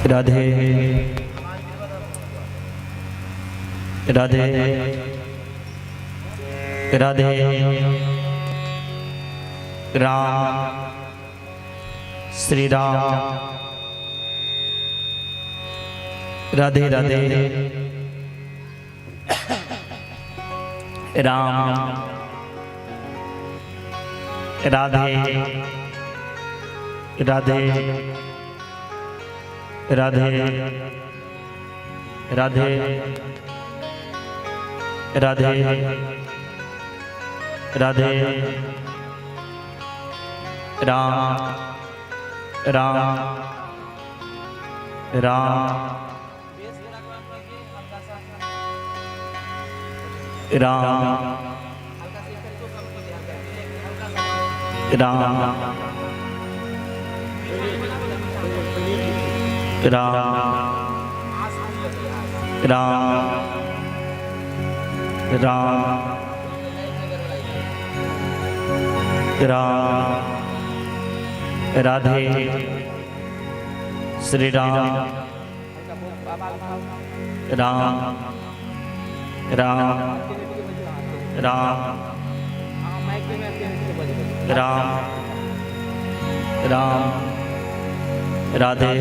राधे राधे राधे। राम श्री राम राधे राधे। राम राधे राधे राधे राधे राधे राधे। राम राम राम राम राम राम राम राम राम राधे श्री राम राम राम राम राम राम राधे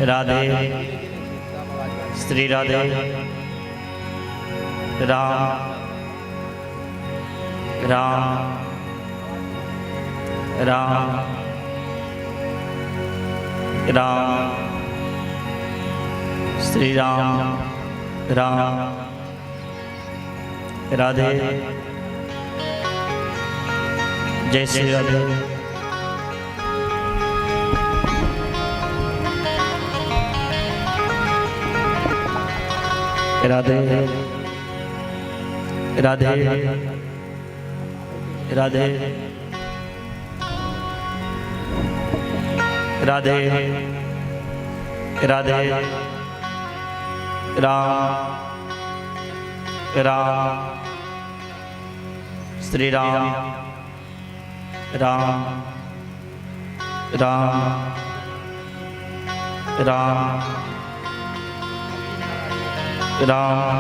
राधे श्री राधे। राम राम राम राम श्री राम राम राधे। जय श्री राधे। राधे राधे राधे राधे राधे। राम राम श्री राम राम राम राम राम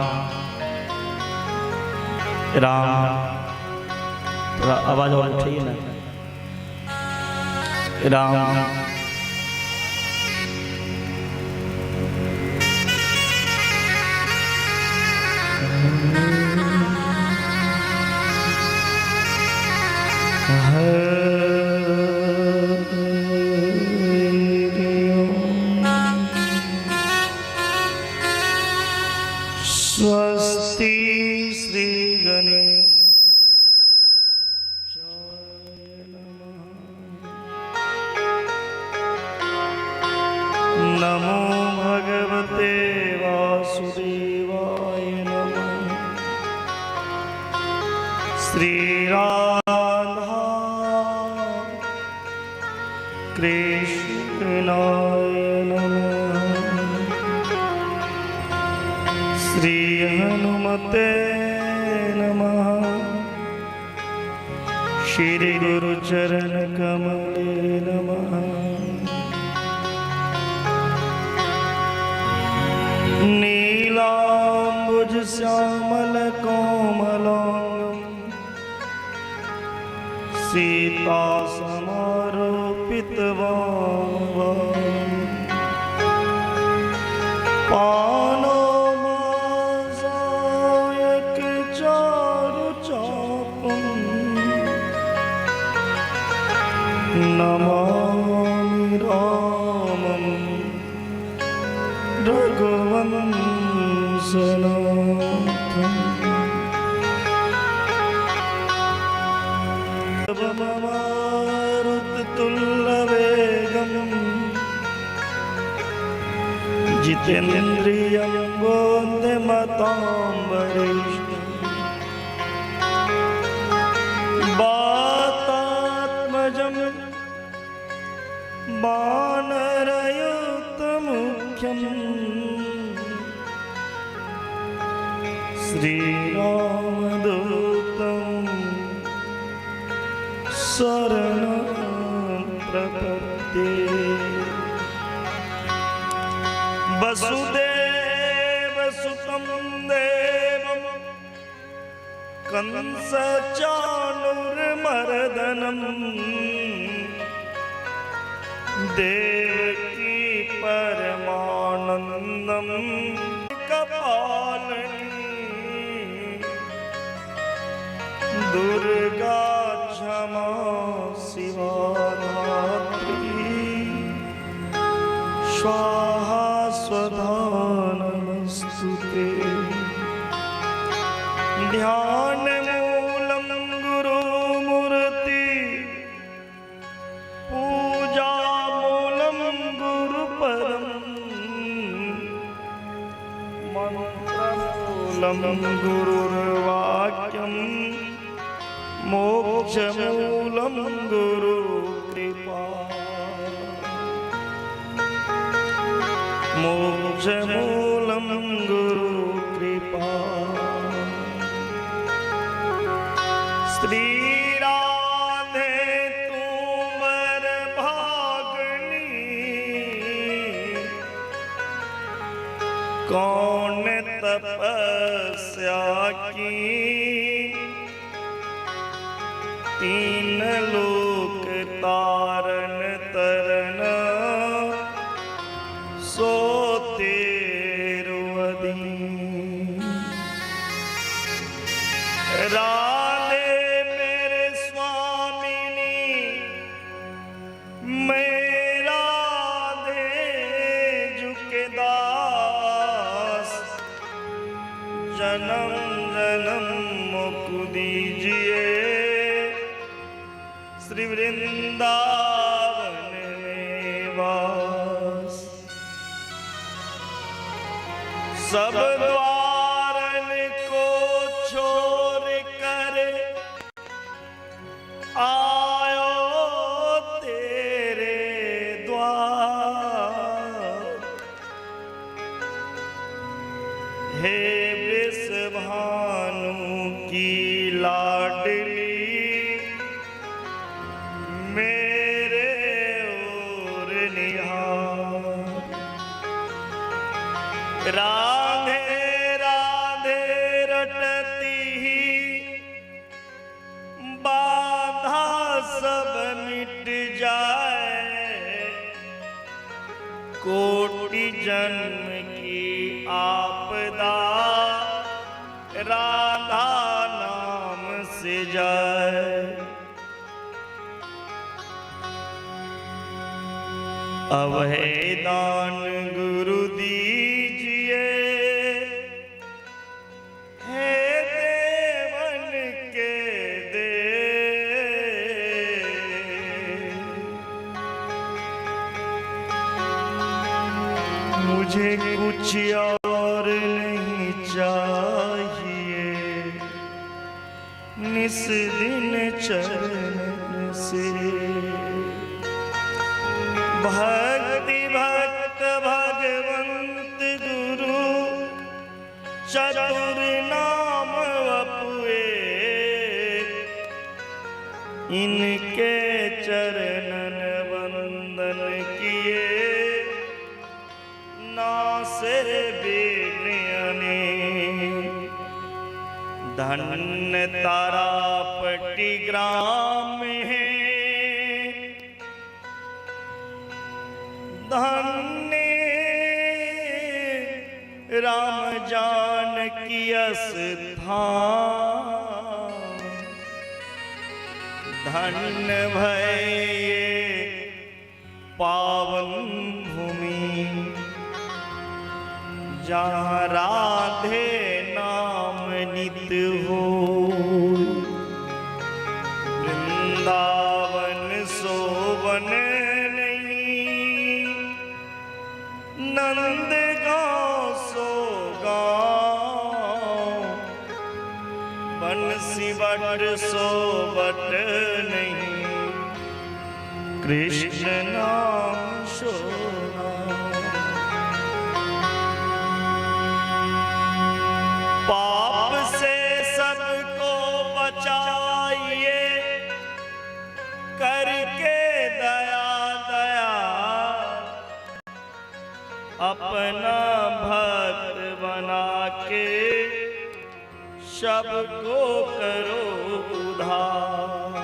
राम। थोड़ा आवाज और उठाइए ना। राम स्वस्ति श्री गणेश नमो भगवते वासुदेवाय नमः। श्री राधा कृष्णाय नमः। श्री हनुमते नमः। श्री गुरु चरण कमले नमः। नीलाम्बुज श्यामल कोमलांगं सीता समारोपित पानो मासायक चारु चापम नमामि रामं रघुवंशनाथम्। मारुततुल्यवेगम् जितेन्द्रियं बुद्धिमतां वरिष्ठं वातात्मजं वानरयूथमुख्यम् श्रीरामदूतं शरणं प्रपद्ये। वसुदेव सुतं देवं कंस चाणूरमर्दनम् देवकी परमानंदम कपालिनी दुर्गा क्षमा शिवा धात्री स्वाहा स्वधा नमस्तुते। ध्यान मूलम गुरुमूर्ति पूजा मूलम गुरुपदम मंत्रमूलम गुरुर्वाक्यम मोक्षमूलम गुरुकृपा मोक्षमूलम गुरुकृपा। श्री राधे तुमर भागनी कौन तपस्या की तीन लोक तारन तरन सो तेरु अधीन। राधे मेरे स्वामिनी मैं राधे झुके दास जन्म जन्म मुख दीजिए श्री वृंदावन में वास। सब द्वारन को छोड़ कर आयो तेरे द्वार हे वृषभानु की लाडली मेरे ओर निहार। राधे राधे रटती ही बाधा सब मिट जाए कोटि जन्म की आपदा राधा नाम से जाए। अभय दान गुरु दीजिए हे देवन के दे मुझे कुछ और नहीं चाहिए निस दिन चरण से। भक्ति भक्त भगवंत गुरु चतुर नाम अपुए इनके चरणन वंदन किए नासे विघ्न अनेक। धन्य तारापटी ग्राम है धन्य राम जानकी स्थान धन्य भय ये पावन भूमि जहाँ राधे नाम नित हो। वृंदावन शोभन नहीं नंद गाँव सो गाँव बंसी बट सो बट नहीं कृष्ण नाम शोना। पाप से सबको बचाइए करके दया दया अपना भक्त बना के सबको करो उधार।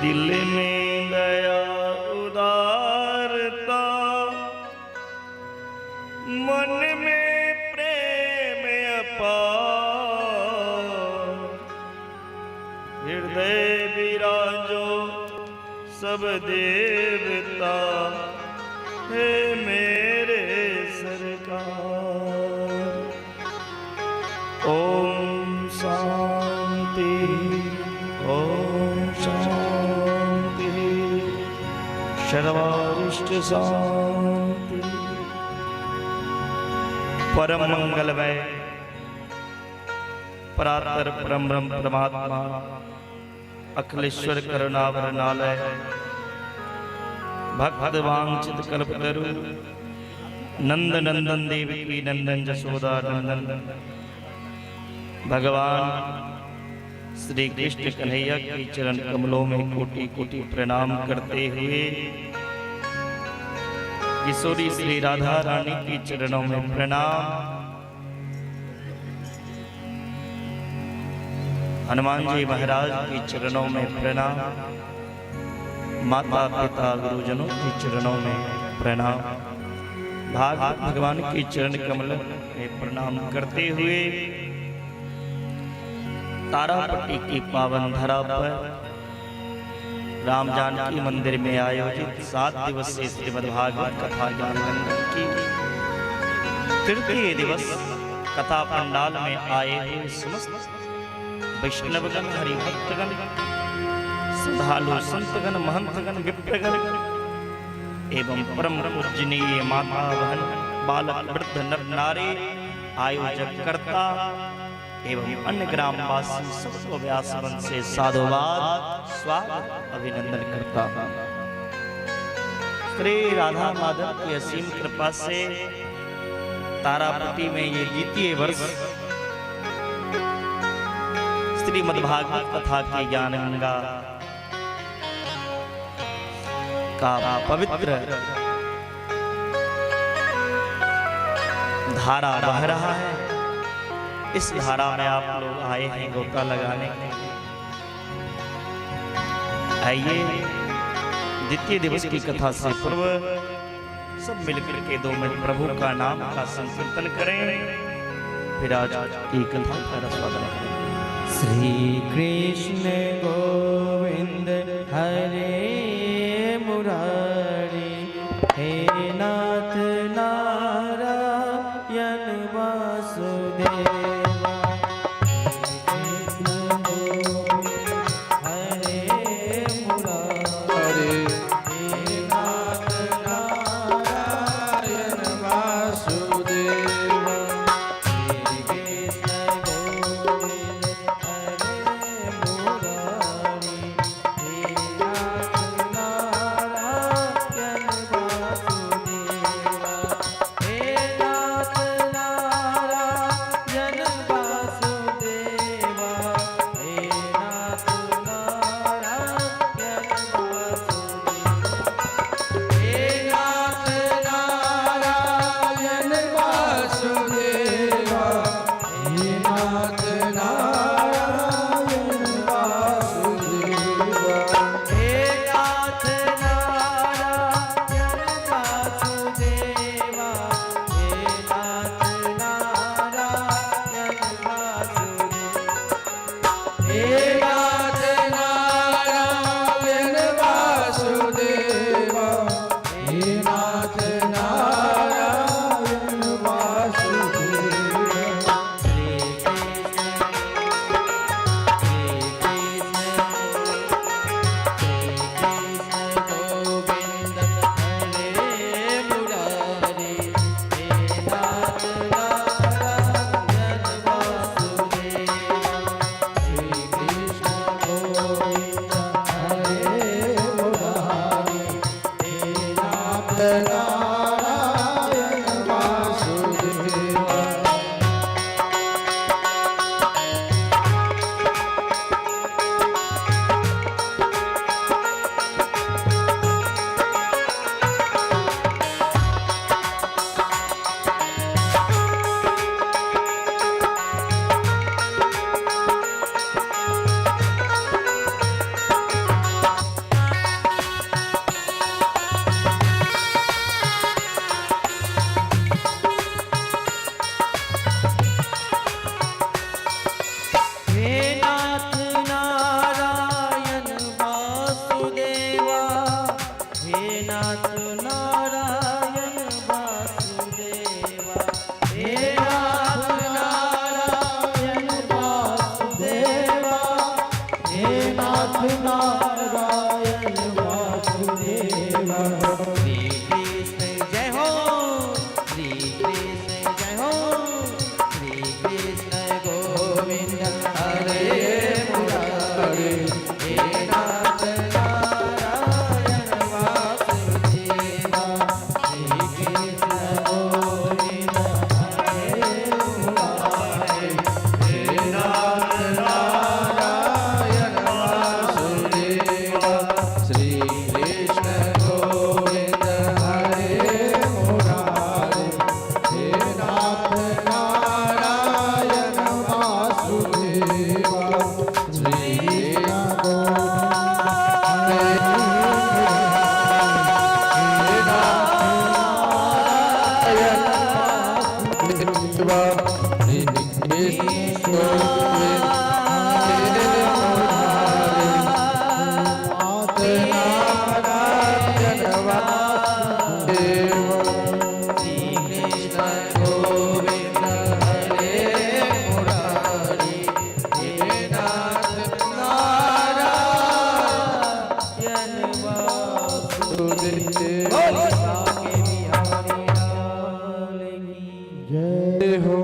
दिल में दया उदारता, मन में प्रेम अपार, हृदय विराजो सब देवता, हे मेरे सरकार। ओम शांति, ओम शांति, सर्वारिष्ट शांति। परम मंगलमय परात्पर परम ब्रह्म परमात्मा अखिलेश्वर करुणावरनालय भक्त वांछित कल्पतरु नंद नंदन देवकी नंदन जसोदा नंदन भगवान श्री कृष्ण कन्हैया की चरण कमलों में कोटि कोटि प्रणाम करते हुए किशोरी श्री राधा रानी की चरणों में प्रणाम। हनुमान जी महाराज की चरणों में प्रणाम। माता पिता गुरुजनों के चरणों में प्रणाम। भागवत भगवान के चरण कमल में प्रणाम करते हुए तारापट्टी की पावन धरा पर राम जानकी मंदिर में आयोजित 7 दिवसीय श्रीमद् भागवत कथा ज्ञान गंगा की तृतीय दिवस कथा पंडाल में आए हुए समस्त वैष्णवगण, हरिभक्तगण, श्रद्धालु संतगण, महंतगण, विप्रगण एवं परम पूजनीय माता बहन, बालक, वृद्ध, नर नारी, आयोजक कर्ता एवं अन्य ग्रामवासी सबको व्यास वंश से साधुवाद, स्वागत, अभिनंदन करता हूँ। श्री राधा माधव की असीम कृपा से तारापट्टी में ये द्वितीय वर्ष श्रीमद् भागवत कथा की ज्ञान गंगा का पवित्र धारा बह रहा है। इस धारा में आप लोग आए हैं गोता लगाने के लिए। आइए द्वितीय दिवस की कथा से पूर्व सब मिलकर के 2 मिनट प्रभु का नाम का संकीर्तन करें, फिर आज की कथा का रसवादन करें। श्री कृष्ण गोविंद हरे मुरारी, हे नाथ नारायण वासुदेवा। कृष्ण गोविंद हरे मुरारी, हे नाथ नारायण वासुदेवा। श्री कृष्ण गोविंद हरे मुरारी, हे नाथ नारायण वासुदेवा। हे नाथ नारायण वासुदेवा, हे नाथ नारायण वासुदेवा। हे नाथ नारायण वासुदेवा, हे नाथ नारायण वासुदेवा। हे नाथ नारायण वासुदेवा, हे नाथ नारायण वासुदेवा। हे नाथ नारायण वासुदेवा, हे नाथ नारायण वासुदेवा। श्री कृष्ण श्री कृष्ण श्री कृष्ण गोविंद हरे मुरारी, हे नाथ नारायण वासुदेवा। श्री कृष्ण गोविंद हरे मुरारी, हे नाथ नारायण वासुदेवा। श्री कृष्ण जय हो, श्री कृष्ण जय हो, श्री कृष्ण गोविंद हरे मुरारे। हे नाथ नारायण वासुदेवा, श्री कृष्ण गोविंद हरे मुरारे। हे नाथ नारायण वासुदेवा, श्री कृष्ण गोविंद हरे मुरारे। हे नाथ नारायण वासुदेवा, श्री कृष्ण गोविंद हरे मुरारे। नाथ नारायण वासुदेवा, श्री कृष्ण गोविंद हरे मुरारे। नाथ नारायण वासुदेवा, श्री कृष्ण गोविंद हरे मुरारी। हे नाथ नारायण वासुदेवा। बांके बिहारी लाल की जय हो।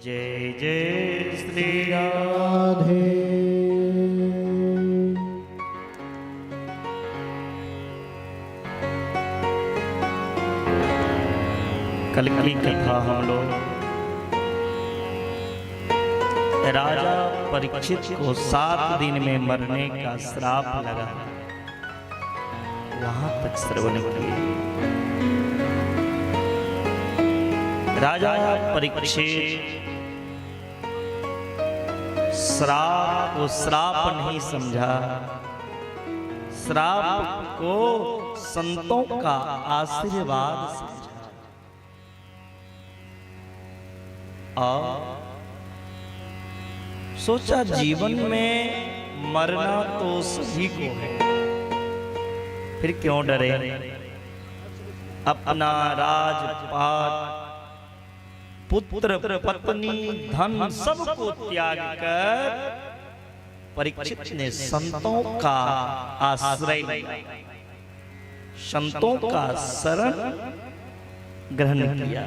जय जय श्री राम। राधे। कल की कथा हम लोग राजा परीक्षित को 7 दिन में मरने का श्राप लगा, वहां तक श्रवण किए। राजा परीक्षित श्राप को श्राप नहीं समझा, श्राप को संतों का आशीर्वाद समझा। और सोचा जीवन में मरना तो सभी को है, फिर क्यों डरे? अपना राजपाट, पुत्र, पत्नी, धन सबको त्याग कर परीक्षित ने संतों का आश्रय लिया, संतों का शरण ग्रहण किया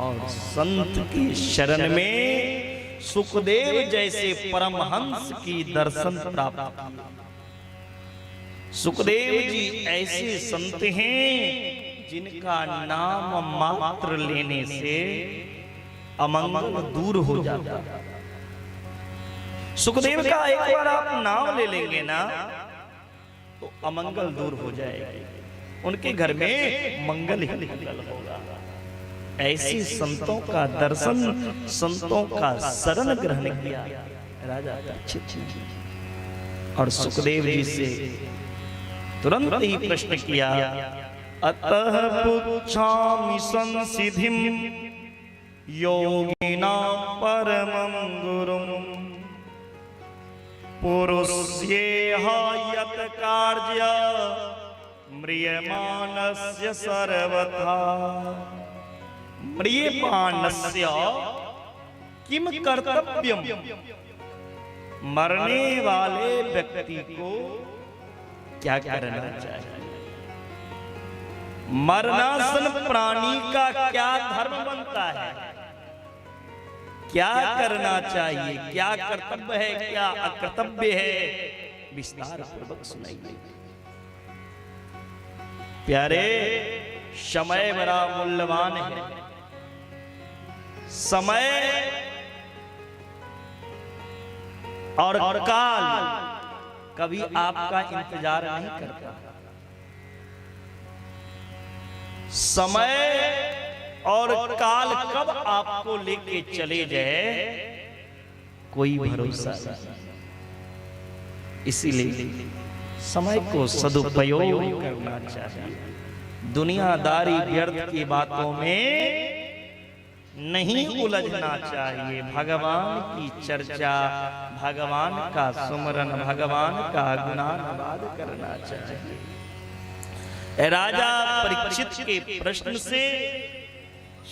और संत की शरण में सुखदेव जैसे परमहंस की दर्शन प्राप्त किया। सुखदेव जी ऐसे संत हैं जिनका नाम मात्र लेने से अमंगल दूर हो जाता है। सुखदेव का एक बार आप नाम ले लेंगे ना तो अमंगल दूर हो जाएगी, उनके घर में मंगल ही मंगल होगा। ऐसे संतों का दर्शन, संतों का शरण ग्रहण किया राजा परीक्षित और सुखदेव जी से तुरंत ही प्रश्न किया, अतः पृच्छामि संसिधिं योगिनां परमं गुरुं पुरुषस्येह यत् कार्य म्रियमाणस्य सर्वथा। म्रियमाणस्य किम कर्तव्यम? मरने वाले व्यक्ति को क्या करना चाहिए? मरणासन प्राणी का क्या धर्म बनता है? क्या करना चाहिए? क्या कर्तव्य है, क्या अकर्तव्य है? विस्तार पूर्वक सुनाइए। प्यारे, समय बड़ा मूल्यवान है। समय और काल कभी आपका इंतजार नहीं करता। समय और काल कब आपको लेके चले जाए कोई भरोसा नहीं। इसीलिए समय को सदुपयोग करना चाहिए। दुनियादारी व्यर्थ की बातों में नहीं उलझना चाहिए। भगवान की चर्चा, भगवान का सुमरन, भगवान का गुणानुवाद करना चाहिए। राजा परीक्षित के प्रश्न से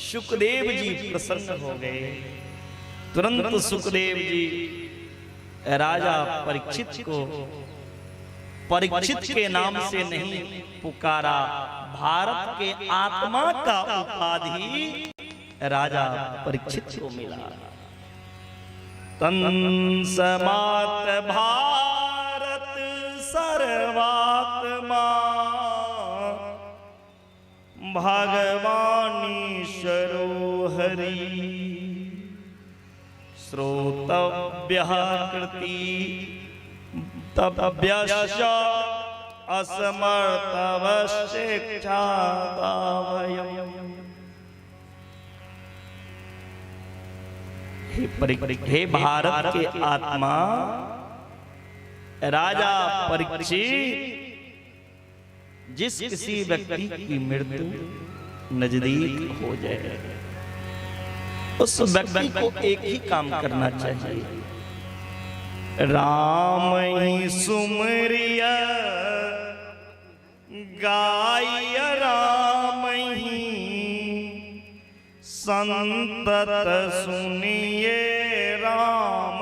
सुखदेव जी प्रसन्न हो गए। तुरंत सुखदेव जी राजा परीक्षित को परीक्षित के नाम से नहीं पुकारा, भारत के आत्मा का उपाधि राजा परीक्षित को मिला। तन समात भारत सर्वात्मा भगवानीश्वरो हरि श्रोतव्यः कृति तव्यश्च असमर्थवशिक्षादावयम्। हे भारत के आत्मा राजा परीक्षित, जिस किसी व्यक्ति की मृत्यु नजदीक हो जाए उस व्यक्ति को एक ही काम करना चाहिए, राम ही सुमरिय गाय राम ही संतत सुनिए राम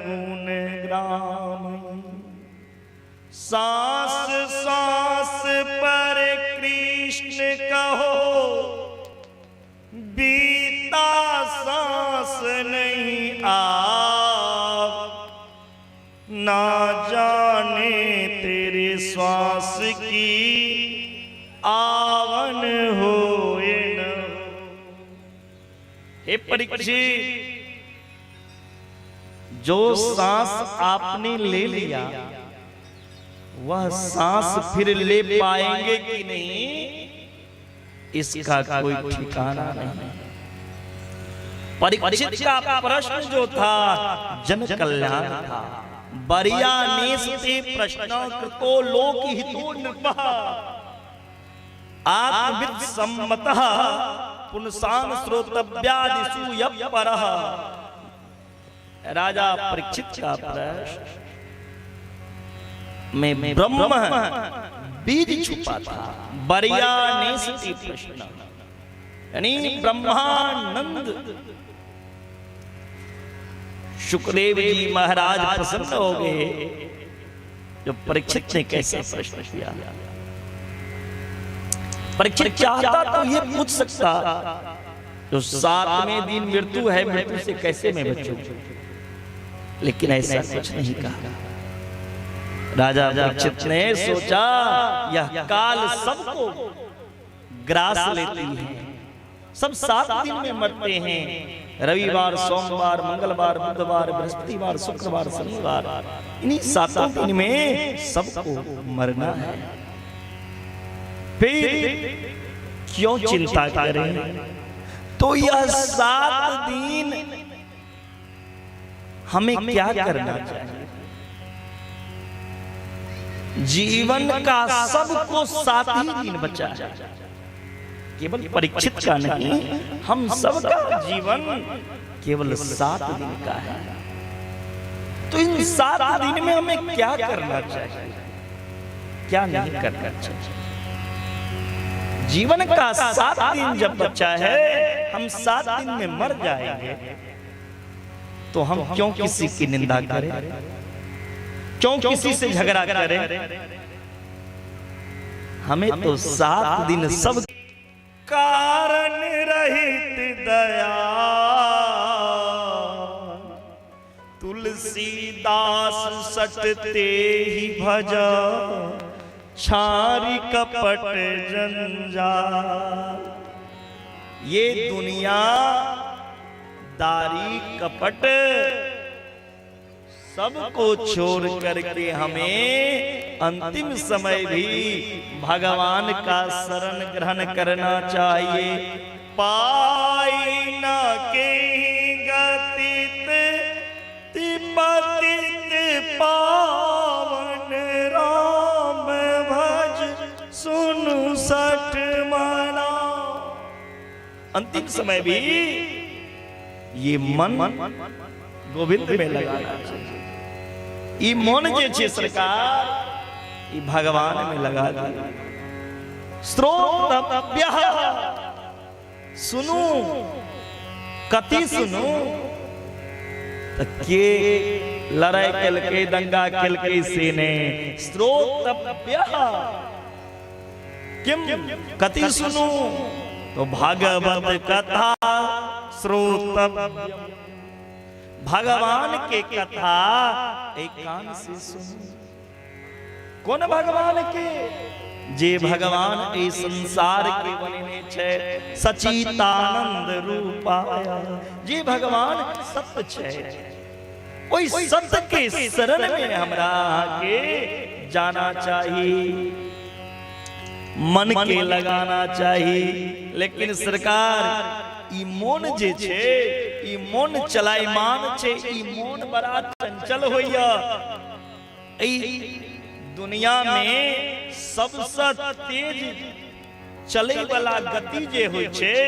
गुण ग्राम। सांस सांस पर कृष्ण कहो बीता सांस नहीं आ, ना जाने तेरे श्वास की आवन होए न। हे परीक्षित, जो सांस आपने ले लिया वह सांस फिर ले पाएंगे कि नहीं इसका कोई ठिकाना नहीं। परीक्षित का प्रश्न जो था जन कल्याण था। बरियानेस्ते प्रश्न कृतो लोक हितो नृपः आत्मविद सम्मतः पुनसान श्रोतव्यादिषु यः परः। राजा परीक्षित का प्रश्न में ब्रह्म बीज छुपा था। बरियानेस्ते प्रश्न यानी ब्रह्मानंद। सुखदेव जी महाराज प्रसन्न हो गए जो परीक्षित ने कैसा प्रश्न किया। परीक्षित चाहता तो ये पूछ सकता जो 7वें दिन मृत्यु है, मृत्यु से कैसे मैं बचूं, लेकिन ऐसा कुछ नहीं कहा। राजा परीक्षित ने सोचा यह काल सबको ग्रास लेती है, सब 7 दिन में मरते हैं, रविवार, सोमवार, मंगलवार, बुधवार, बृहस्पतिवार, शुक्रवार, शनिवार, इन्हीं 7 दिन में सबको मरना है। फिर क्यों चिंता करें? तो यह 7 दिन हमें क्या करना चाहिए? जीवन का सबको 7 ही दिन बचा है, केवल परीक्षित का नहीं, हम सबका जीवन केवल 7 दिन का है। तो इन 7 दिन में हमें क्या करना चाहिए, क्या नहीं करना चाहिए? जीवन का 7 दिन जब बचा है, हम 7 दिन में मर जाएंगे, तो हम क्यों किसी की निंदा करें, क्यों किसी से झगड़ा करें? हमें तो 7 दिन सब कारण रहित दया तुलसीदास सटते ही भजा छारी कपट जंजाल। ये दुनिया दारी कपट सबको छोड़ करके हमें अंतिम समय भी भगवान का शरण ग्रहण करना चाहिए। पाई न के गतित पतित पावन राम भज सुनु सठ मना। अंतिम समय भी ये मन गोविंद में लगाना चाहिए। ई मन जे छे सरकार ई भगवान में लगा दी। श्रोतव्यः सुनू, कति सुनू त के लड़ाई केलकै, दंगा केलकै से ने। श्रोतव्य किम, कथी सुनू? तो भागवत कथा श्रोतव्य, भगवान के कथा एक कान से सुनू। कोन भगवान के? जे भगवान एहि संसार के बनेने छै, सचितानंद रूपाय, जे भगवान सत्य छै, ओहि सत्य के शरण में हमरा के जाना चाही, मन के लगाना चाही। लेकिन सरकार, ई मोन जे छै, ई मोन चलायमान छै, ई मोन बड़ा चंचल होइया। एहि दुनिया में सबसँ तेज चलै वाला गति जे होइ छै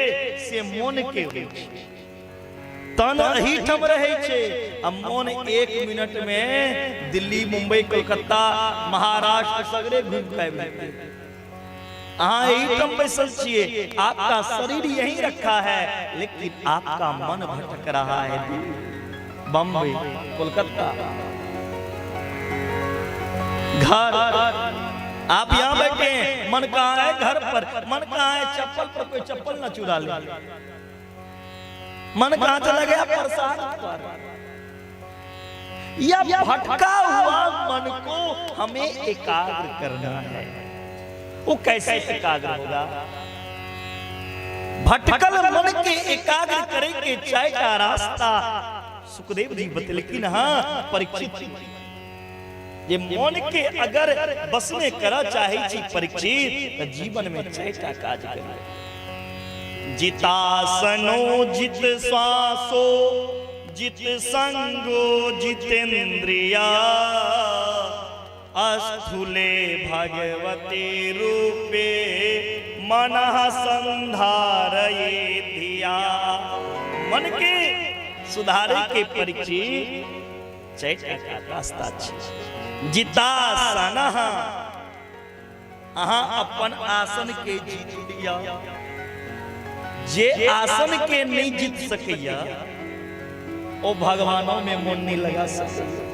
से मोन के होइ छै। तन एहिठाम रहै छै आ मोन 1 मिनट में दिल्ली, मुंबई, कोलकाता, महाराष्ट्र सगरे घूम के आबि जेतै। अहाँ एहिठाम बैसल छियै, आपका शरीर यहीं रखा है, लेकिन आपका मन भटक रहा है दिल्ली, बम्बई, कोलकाता। घर आप यहाँ बैठे हैं, मन कहाँ है? घर पर। मन कहाँ है? चप्पल पर, कोई चप्पल न चुरा ले। मन कहाँ चला गया? प्रसाद पर। यह भटका हुआ मन को हमें एकाग्र करना है। वो कैसे एकाग्र होगा? भटकल मन के एकाग्र करे के चाय का रास्ता सुखदेव जी बतलखिन। हाँ परीक्षित, जे मन के अगर बस में करा चाहे छी परीक्षित, तो जीवन में चारिटा काज करी। जितासनो जित श्वासो जित संगो जितेंद्रिया, अस्थूले भगवती रूपे मनः संधारये धिया। मन के सुधारे के परीक्षित चारिटा रास्ता छै। जितासन, अहाँ अपन आसन के जीत लिअ। जे आसन के नहीं जीत सकैया, ओ भगवानों में मन नहीं लगा सकैया।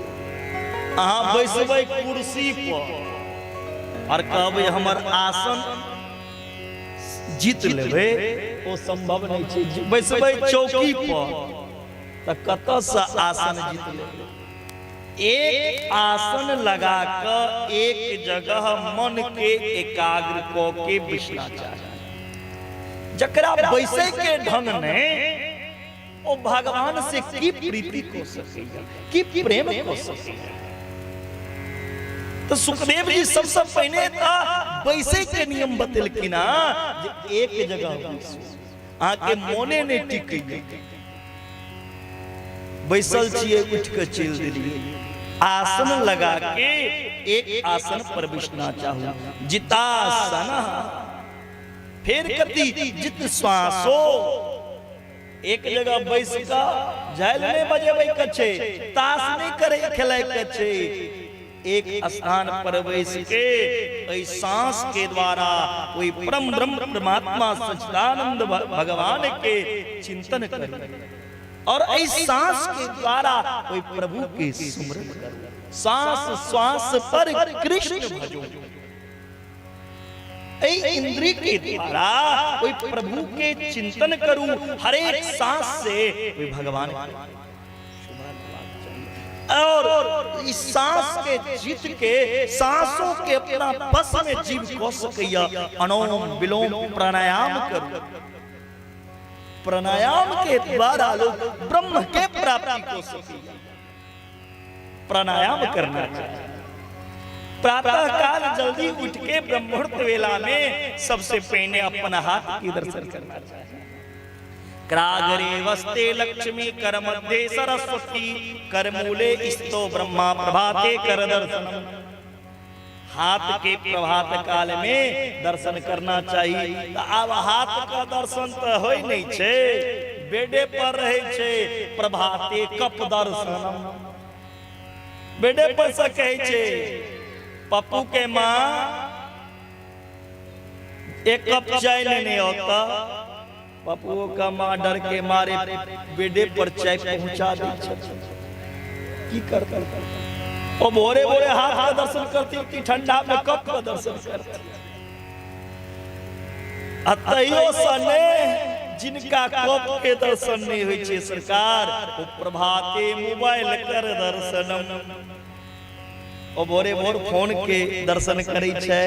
अहाँ बैसबै कुर्सी पर और कहबै हमर आसन जीत लेबै, ओ संभव नहीं छै। बैसबै चौकी पर तऽ कतऽसँ आसन जीत लेबै? एक आसन लगा कऽ एक जगह मन के एकाग्र कऽ के बैसना चाही। जकरा बैसै के ढंग नहि, ओ भगवान से की प्रीति कऽ सकैया, की प्रेम कऽ सकैया? तऽ सुखदेव जी सबसँ पहिने तऽ बैसै के नियम बतेलखिन जे एक जगह बैसू। अहाँके मोने नहि टिकैया, बैसल छियै, उठि कऽ चलि देलियै। आसन लगा के एक आसन पर बैसना चाहू, जितासन। फेर कथी? जित श्वासो। एक जगह बैस कऽ झालि नहि बजेबै के छै, ताश नहि करै खेलाय के छै। एक स्थान पर बैस के एहि सांस के द्वारा ओहि परम ब्रह्म परमात्मा सच्चिदानंद भगवान के चिंतन करू और एहि सांस के द्वारा ओहि प्रभु के सुमरन करू। सांस श्वास पर कृष्ण भजो। एहि इंद्रिय के द्वारा ओहि प्रभु के चिंतन करू। हरेक सांस से ओहि भगवान के और इस सांस के जीत के, सांसों के अपना बस में जीव कऽ सकैया। अनुलोम विलोम प्राणायाम करू। प्राणायाम के द्वारा लोग ब्रह्म के प्राप्ति को सकैया। प्राणायाम करना चाहिए। प्रातः काल जल्दी उठ के ब्रह्म मुहूर्त वेला में सबसे पहले अपन हाथ की दर्शन करना चाहिए। कराग्रे वसते लक्ष्मी, कर मध्ये सरस्वती, कर मूले स्थितो ब्रह्मा, प्रभाते कर दर्शनम। हाथ के प्रभात काल में दर्शन करना चाहिए। तऽ आब हाथ का दर्शन तऽ होइ नहीं छै, बेडे पर रहे छै। प्रभाते कप दर्शनम, बेडे पर से कहै छै पप्पू के माँ, एक कप चाय लेने औता। पप्पू का माँ डर के मारे बेडे पर चाय पहुंचा दी छथिन। की करतै? ओ भोरे भोरे हाथ के दर्शन करती कि ठंडा में कप के दर्शन करती? आ तैयो सने जिनका कप के दर्शन नहीं होइ छै सरकार, ओ प्रभाते मोबाइल कर दर्शनम, ओ भोरे भोर फोन के दर्शन करै छै।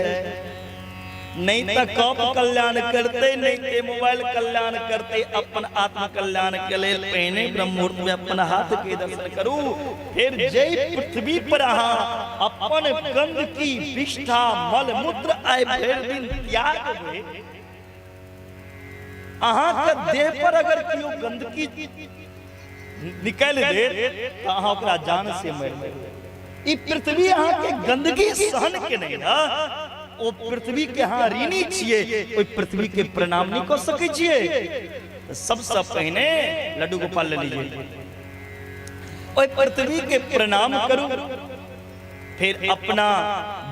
नहीं तऽ कप कल्याण करते, नहीं ते मोबाइल कल्याण करते। अपन आत्म कल्याण के लेल पहिने ब्रह्म मुहूर्त में अपन हाथ के दर्शन करू। फिर जै पृथ्वी पर अहाँ अपन गंदगी विष्ठा मल मूत्र आइ भरि दिन त्यागबै, अहाँके देह पर अगर केओ गंदगी निकालि देत तऽ अहाँ ओकरा जान से मारि देबै। ई पृथ्वी अहाँके गंदगी सहन के नहीं ना, ओ पृथ्वी के अहाँ ऋणी छियै, ओहि पृथ्वी के प्रणाम नहीं कऽ सकै छियै। सबसँ पहिने लड्डू गोपाल ले लीजिए, ओहि पृथ्वी के प्रणाम करू। फिर अपना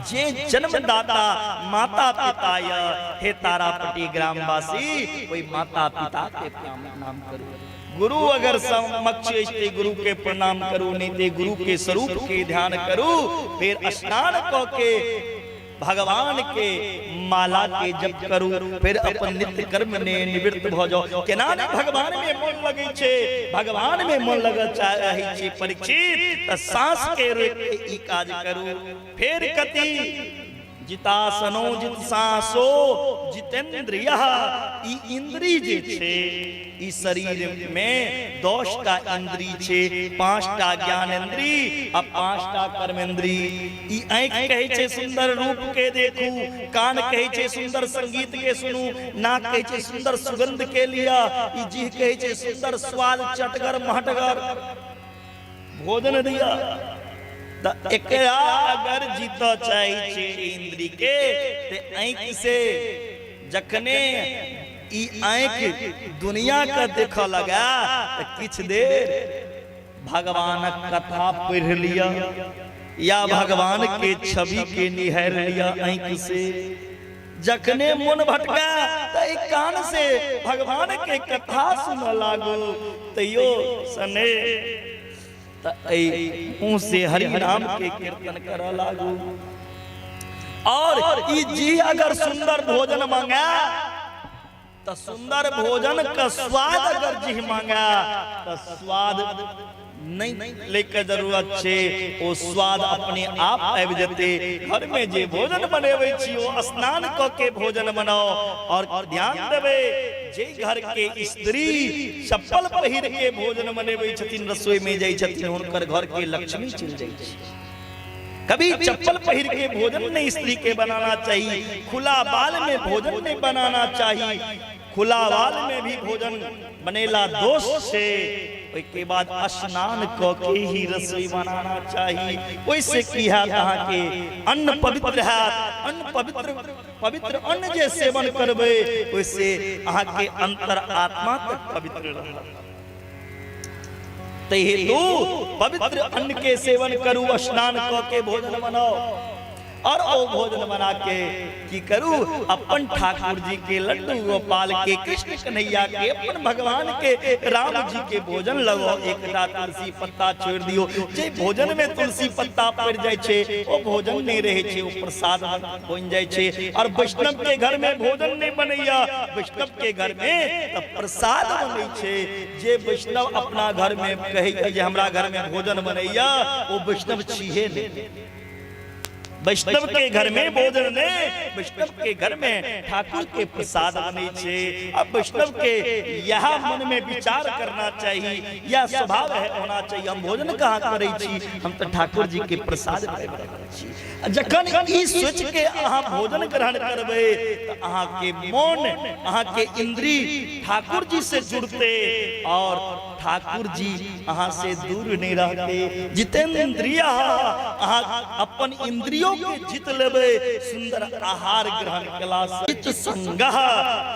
जे जन्मदाता माता पिता य, हे तारापट्टी ग्रामवासी, ओहि माता पिता के प्रणाम करू। गुरु अगर समक्ष अछि ते गुरु के प्रणाम करू, नहीं ते गुरु के स्वरूप के ध्यान करू। फिर स्नान क के भगवान के माला के जप करू। फिर अपन नित्य कर्म ने निवृत्त भ जाओ। केना ने भगवान में मन लगै छै? भगवान में मन लगऽ चाहै छै परीक्षित, त सांस के रोकि के ई काज करू। फिर कति जितासनो जित सांसो जितेंद्रिय, ई इंद्री जे छै, ई शरीर में 10टा इंद्री छै, 5टा ज्ञानेंद्री आ 5टा कर्मेंद्री। ई आँखि कहै छै सुंदर रूप के देखू, कान कहै छै सुंदर संगीत के सुनू, नाक कहै छै सुंदर सुगंध के लिया, ई जीह कहै छै सुंदर स्वाद चटगर महटगर भोजन दिया। तऽ एकरा अगर जीतऽ चाहै छी इंद्री के, ते आँखि से जखने ई आँखि दुनिया के देखऽ लगा तऽ किछु देर भगवानक कथा पढ़ि लिअ या भगवान के छवि के निहारि लिअ आँखि से। जखने मन भटका तऽ एहि कान से भगवान के कथा सुनऽ लागू। तैयो सने तऽ एहि मुँह से हरि नाम के कीर्तन करऽ लागू। और ई जी अगर सुंदर भोजन मांगे तऽ सुंदर भोजन के स्वाद अगर जी मांगे तऽ स्वाद नहीं लेके जरूरत छै, ओ स्वाद अपने आप आबि जेतै। घर में जे भोजन बनेबै छी ओ स्नान कऽ के भोजन बनाओ। और ध्यान देबै, जे घर के स्त्री चप्पल पहिर के भोजन बनेबै छथिन, रसोई में जाइ छथिन, हुनकर घर के लक्ष्मी चलि जाइ छै। कभी चप्पल पहिर के भोजन नहीं स्त्री के बनाना चाहिए, खुला बाल में भोजन नहीं बनाना चाहिए। खुला बाल में भी भोजन बनेला दोष से। ओहिके बाद स्नान क के ही रसोई बनाना चाही। ओहिसे की हैत? अहाँके अन्न पवित्र हैत। अन्न पवित्र, पवित्र अन्न जे सेवन करबै ओहिसे अहाँके अंतर आत्मा तक पवित्र रहत। ताहि हेतु पवित्र अन्न के सेवन करू, स्नान क के भोजन बनाओ। और ओ भोजन बना के की करू? अपन ठाकुर जी के, लड्डू गोपाल के, कृष्ण कन्हैया के, अपन भगवान के, राम जी के भोजन लगाओ। एकटा तुलसी पत्ता छोड़ दियो। जे भोजन में तुलसी पत्ता पड़ जाय छै ओ भोजन नहीं रहे छै, ओ प्रसाद बन जाय छै। और वैष्णव के घर में भोजन नहीं बनैया, वैष्णव के घर में त प्रसाद बनै छै। जे वैष्णव अपना घर में कहैया जे हमरा घर में भोजन बनैया, ओ वैष्णव छिहे नहीं। वैष्णव के घर में भोजन नहीं, वैष्णव के घर में ठाकुर के प्रसाद बने छे। अब वैष्णव के यह मन में विचार करना चाहिए, यह स्वभाव है होना चाहिए, हम भोजन कहाँ करै छी, हम तो ठाकुर जी के प्रसाद पाबि रहल छी। जखन ई सोच के अहाँ भोजन ग्रहण करबै तऽ अहाँ के मन, अहाँ के इंद्री ठाकुर जी से जुड़ते और ठाकुर जी अहाँ से दूर नहीं रहते। जितेंद्रिय, अहाँ अपन इंद्रियों के जीत लेबै सुंदर आहार ग्रहण केला से। जित संगह,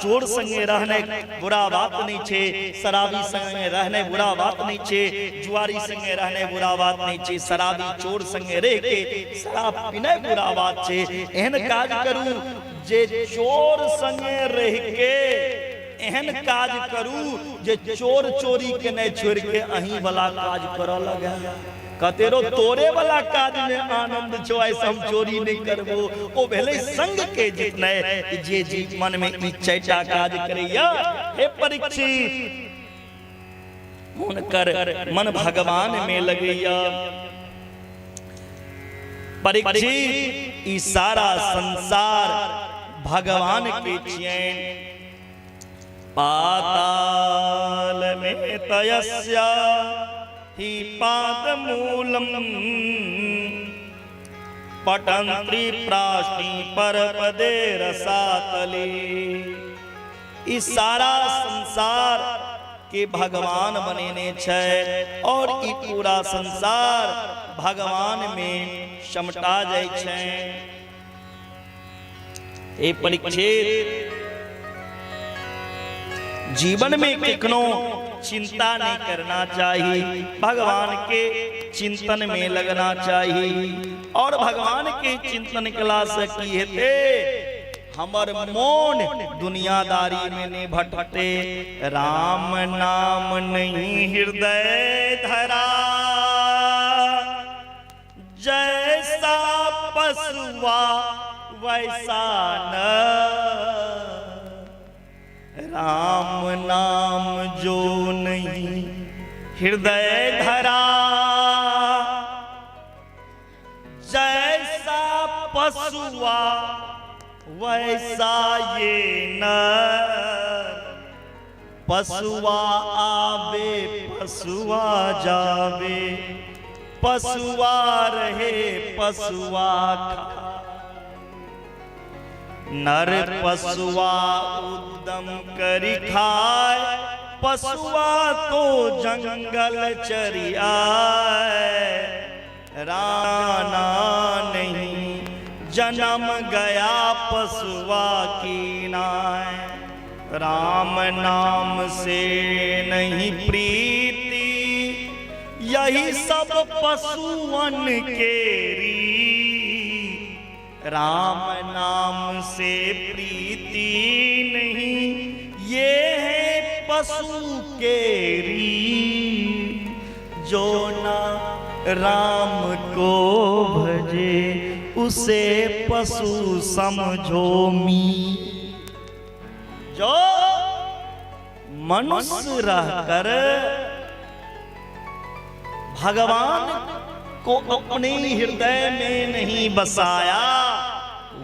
चोर संगे रहने बुरा बात नहीं छे, शराबी संगे रहने बुरा बात नहीं छे, जुआरी संगे रहने बुरा बात नहीं छे, शराबी चोर संगे रह के शराब पीने बुरा बात छे। एहन काज करू जे चोर संगे रह के एहन काज करू जे चोर चोरी के नहीं छोड़ के अहीं वाला काज करऽ लगे। कतेरो तोरे वाला काज में आनंद छो, ऐसे हम चोरी नहीं करबो। ओ भेलै संग के जितने जे जीवन में ई चारिटा काज करैया। हे परीक्षित, हुनकर मन भगवान में लगैया। परीक्षित, ई सारा संसार भगवान के छियनि। पाताल में तयस्य ही पादमूलम पटंत्री प्राष्टी परपदे रसातले। ई सारा संसार के भगवान बनेने छै और ई पूरा संसार भगवान में समटा जाइ छै। हे परीक्षित, जीवन में कखनो चिंता नहीं करना चाहिए, भगवान के चिंतन में लगना चाहिए। और भगवान के चिंतन कला से की हेते, हमर मोन दुनियादारी में नहीं भटकते। राम नाम नहीं हृदय धरा, जैसा पशुआ वैसा न। राम नाम जो नहीं हृदय धरा, जैसा पशुआ वैसा ये न। पशुआ आवे पशुआ जावे, पशुआ रहे पशुआ खा। नर पशुआ उद्यम करी खाए, पशुआ तो जंगल चरी आए। राना नहीं जन्म गया पशुआ की नाय। राम नाम से नहीं प्रीति, यही सब पशुअन के री। राम नाम से प्रीति नहीं, ये है पशु के री। जो ना राम को भजे, उसे पशु समझो मी। जो मनुष्य रहकर भगवान को अपने हृदय में नहीं बसाया,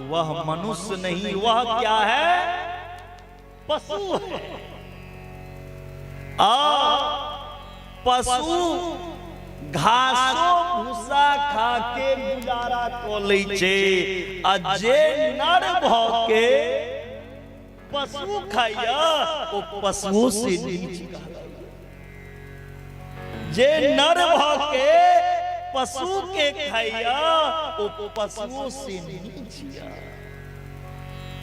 वह मनुष्य नहीं, वह क्या है? पशु है। आ पशु घासो भूसा खा के गुजारा क लै छै, आ जे नर भ के पशु खाइया, ओ पशुओं से नीच कहलाइया। जे नर भ के पशु के खाइया, ओ पशुओं से नीच या।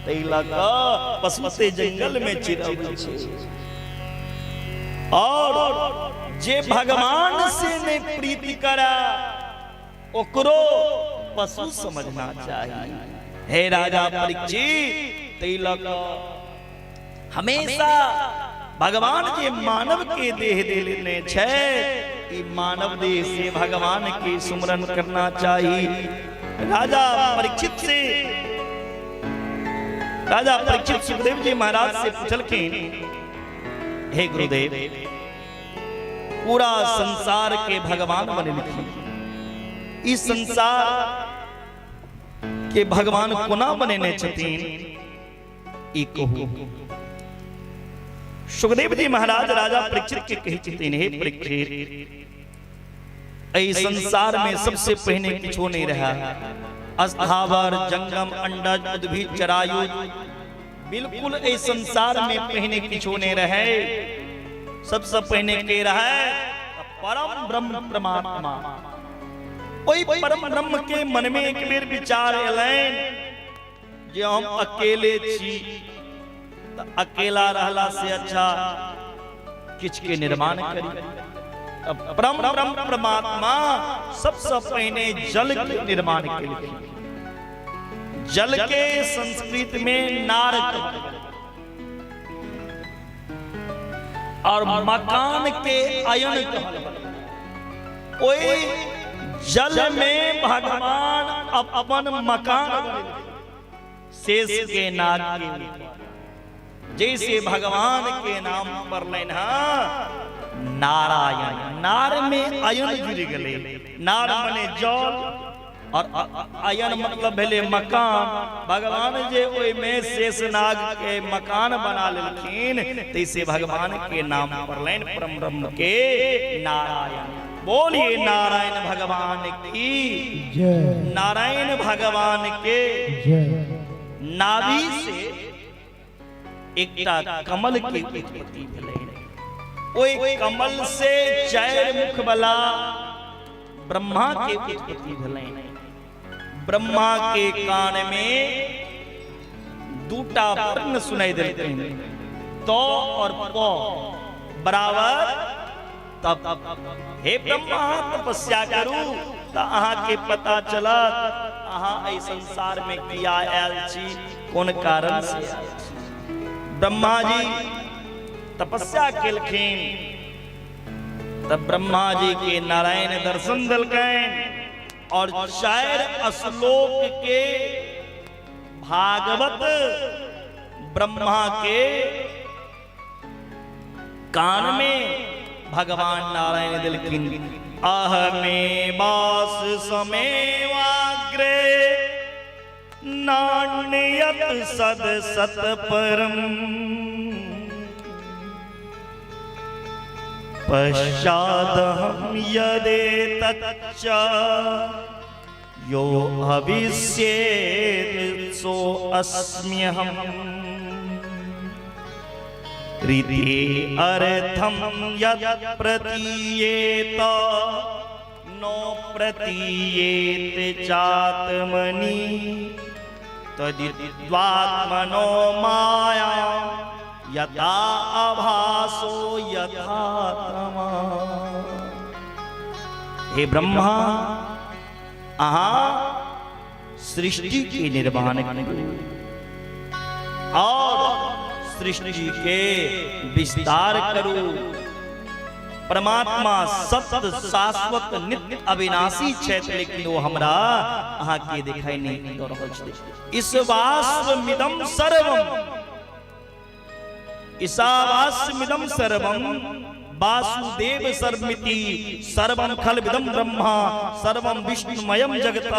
ताहि लऽ कऽ पशु से जंगल में चिरबै छै। और जे भगवान से नहीं प्रीति करा, ओकरो पशु समझना चाहिए। हे राजा परीक्षित, ताहि लऽ कऽ हमेशा भगवान जे मानव के देह देने छै, ई मानव देह से भगवान के सुमरन करना चाहिए। राजा परीक्षित से, राजा परीक्षित सुखदेव जी महाराज से पूछलखिन, हे गुरुदेव, पूरा संसार के भगवान बनेलखिन, इस संसार के भगवान कोना बनेने छथिन, ई कहू। सुखदेव जी महाराज राजा परीक्षित के कहै छथिन, हे परीक्षित, एहि संसार में सबसे पहिने किछो नहीं रहा। स्थावर जंगम अंडज उद्भिद जरायु, बिल्कुल एहि संसार में पहिने किछो नहीं रहे। सबसे पहिने के रहे? परम ब्रह्म परमात्मा। ओहि परम ब्रह्म के मन में एक बेर विचार एलनि जे हम अकेले छी, तऽ अकेला रहला से अच्छा किछु के निर्माण करी। परम ब्रह्म परमात्मा सबसे पहिने जल के निर्माण केलखिन। जल के संस्कृत में नार कहल, और मकान के अयन कहल। ओहि जल में भगवान अपन मकान शेष के नाग के ऊपर। जैसे भगवान के नाम पर लेन नारायण, नार में अयन जुड़ गए। नार मने जल और अयन मतलब भेले मकान। भगवान जे ओहि में शेषनाग के मकान बना लेलखिन, तैसे भगवान के नाम पर लेन परम ब्रह्म के नारायण। बोलिए नारायण भगवान की जय। नारायण भगवान के जय। नाभि से एकटा कमल के उत्पत्ति भेलै। ओहि कमल से चारि मुख वाला ब्रह्मा के उत्पत्ति भेलै। ब्रह्मा के कान में दूटा वर्ण सुनाई देलखिन, त और प बराबर तप। हे ब्रह्मा, तपस्या करू तऽ अहाँके पता चलत अहाँ एहि संसार में किया आयल छी, कोन कारण से आयल छी। ब्रह्मा जी तपस्या केलखिन तब ब्रह्मा जी के नारायण दर्शन देलकनि और चारि श्लोक के भागवत ब्रह्मा के कान में भगवान नारायण दिलखिन। अहमेवास समेवाग्रे नान्यत सद सत परम पश्चादहम यदेतच्च यो हविष्येत् सो अस्म्यहम्। रीति अर्थम यत् प्रतीयेत नो प्रतीयेत चात्मनि तदित्वात्मनो माया यथा आभासो यथा तमा। हे ब्रह्मा, अहाँ सृष्टि के निर्माण करू और सृष्टि के विस्तार करू। परमात्मा सत्य शाश्वत नित्य अविनाशी छथि, लेकिन ओ हमरा अहाँ के दिखाई नहीं दऽ रहल छै। ईशावास्यमिदं सर्वम, ईशावास्यमिदं सर्वम वासुदेव सर्वमिति सर्वं खल्विदं ब्रह्मा सर्वं विष्णुमयं जगत।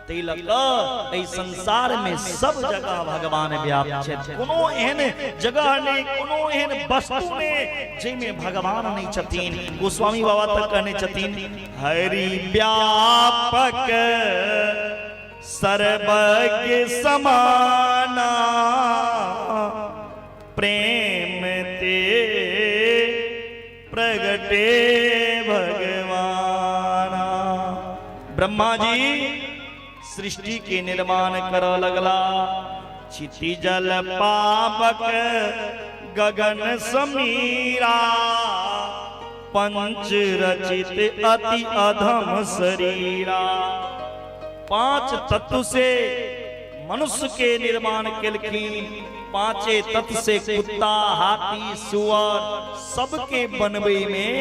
ताहि लऽ कऽ एहि संसार में सब जगह भगवान व्याप्त छथि। कोनो एहन जगह नहि, कोनो एहन वस्तु नहि जाहिमे भगवान नहि छथिन। गोस्वामी बाबा तक कहने छथिन, हरि व्यापक सर्वज्ञ समाना प्रेम ते प्रगटे भगवाना। ब्रह्मा जी सृष्टि के निर्माण कर लगला। क्षिति जल पावक गगन समीरा पंच रचित अति अधम शरीरा। पांच तत्व से मनुष्य के निर्माण केलखिन, पांचे तत्व से कुत्ता हाथी सुअर सबके बनबै में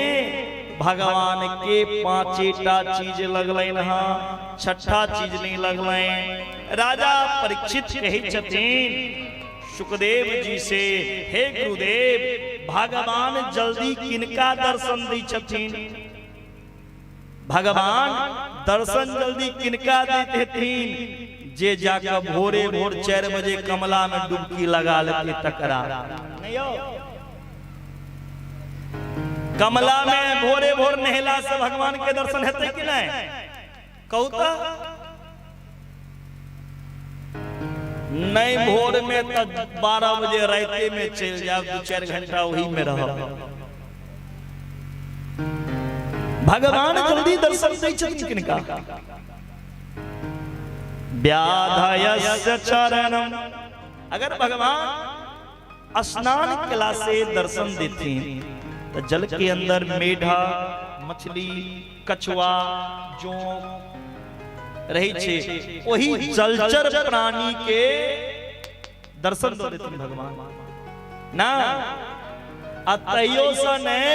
भगवान के पांचेटा चीज लगलनि हँ, छठा चीज नहीं लगलनि। राजा परीक्षित कहै छथिन सुखदेव जी से, हे गुरुदेव, भगवान जल्दी किनका दर्शन दै छथिन? भगवान दर्शन जल्दी किनका दैत हेथिन? जे जाकर भोरे भोर 4 बजे कमला में डुबकी लगा लेते तकरा। नहीं यौ, कमला में भोरे भोर नहेला से भगवान के दर्शन हेतै कि नहीं? कहू तऽ नहीं। भोर में तऽ 12 बजे राते में चलि जायब, 2-4 घंटा वही में रहब। भगवान जल्दी दर्शन दै छथिन किनका? व्याधयस्य चरणम। अगर भगवान स्नान केला से दर्शन देथिन तो जल के अंदर मेढक मछली कछुआ जोंक रहै छै, ओही जलचर प्राणी के दर्शन दऽ देथिन भगवान ना। आ तैयो से नहि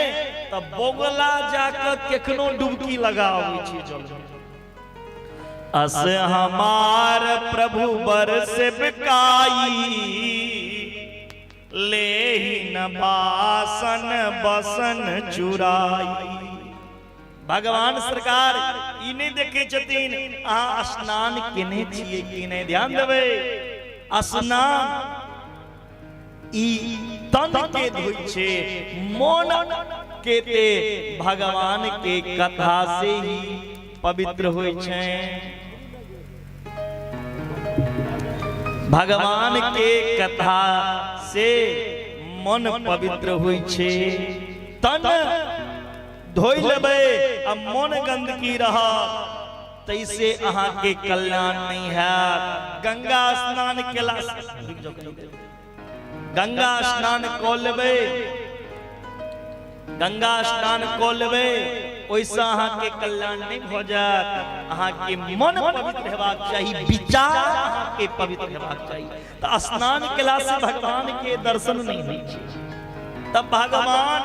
तऽ बगुला जाकऽ केखनो डुबकी लगा अबै छै जल। अस हमार प्रभु बर से बिकाई, लेहि न बासन बसन चुराई। भगवान सरकार ई नहि देखै छथिन अहाँ स्नान केने छियै कि नहि। ध्यान देबै, स्नान ई तन के धोइ छै, मन के ते भगवान के कथा से ही पवित्र होइ छै। भगवान के कथा से मन पवित्र होइ छै। तन धोइ लेबै आ मन गंदगी रहत तैसे अहाँके कल्याण नहीं हैत। गंगा स्नान केला, गंगा स्नान कऽ लेबै, गंगा स्नान कऽ लेबै, ओहिसँ अहाँके कल्याण नहि भऽ जायत। अहाँके मन पवित्र हेबाक चाही, विचार अहाँके पवित्र हेबाक चाही। तऽ स्नान केलासँ भगवान के दर्शन नहि होइ छै। तब भगवान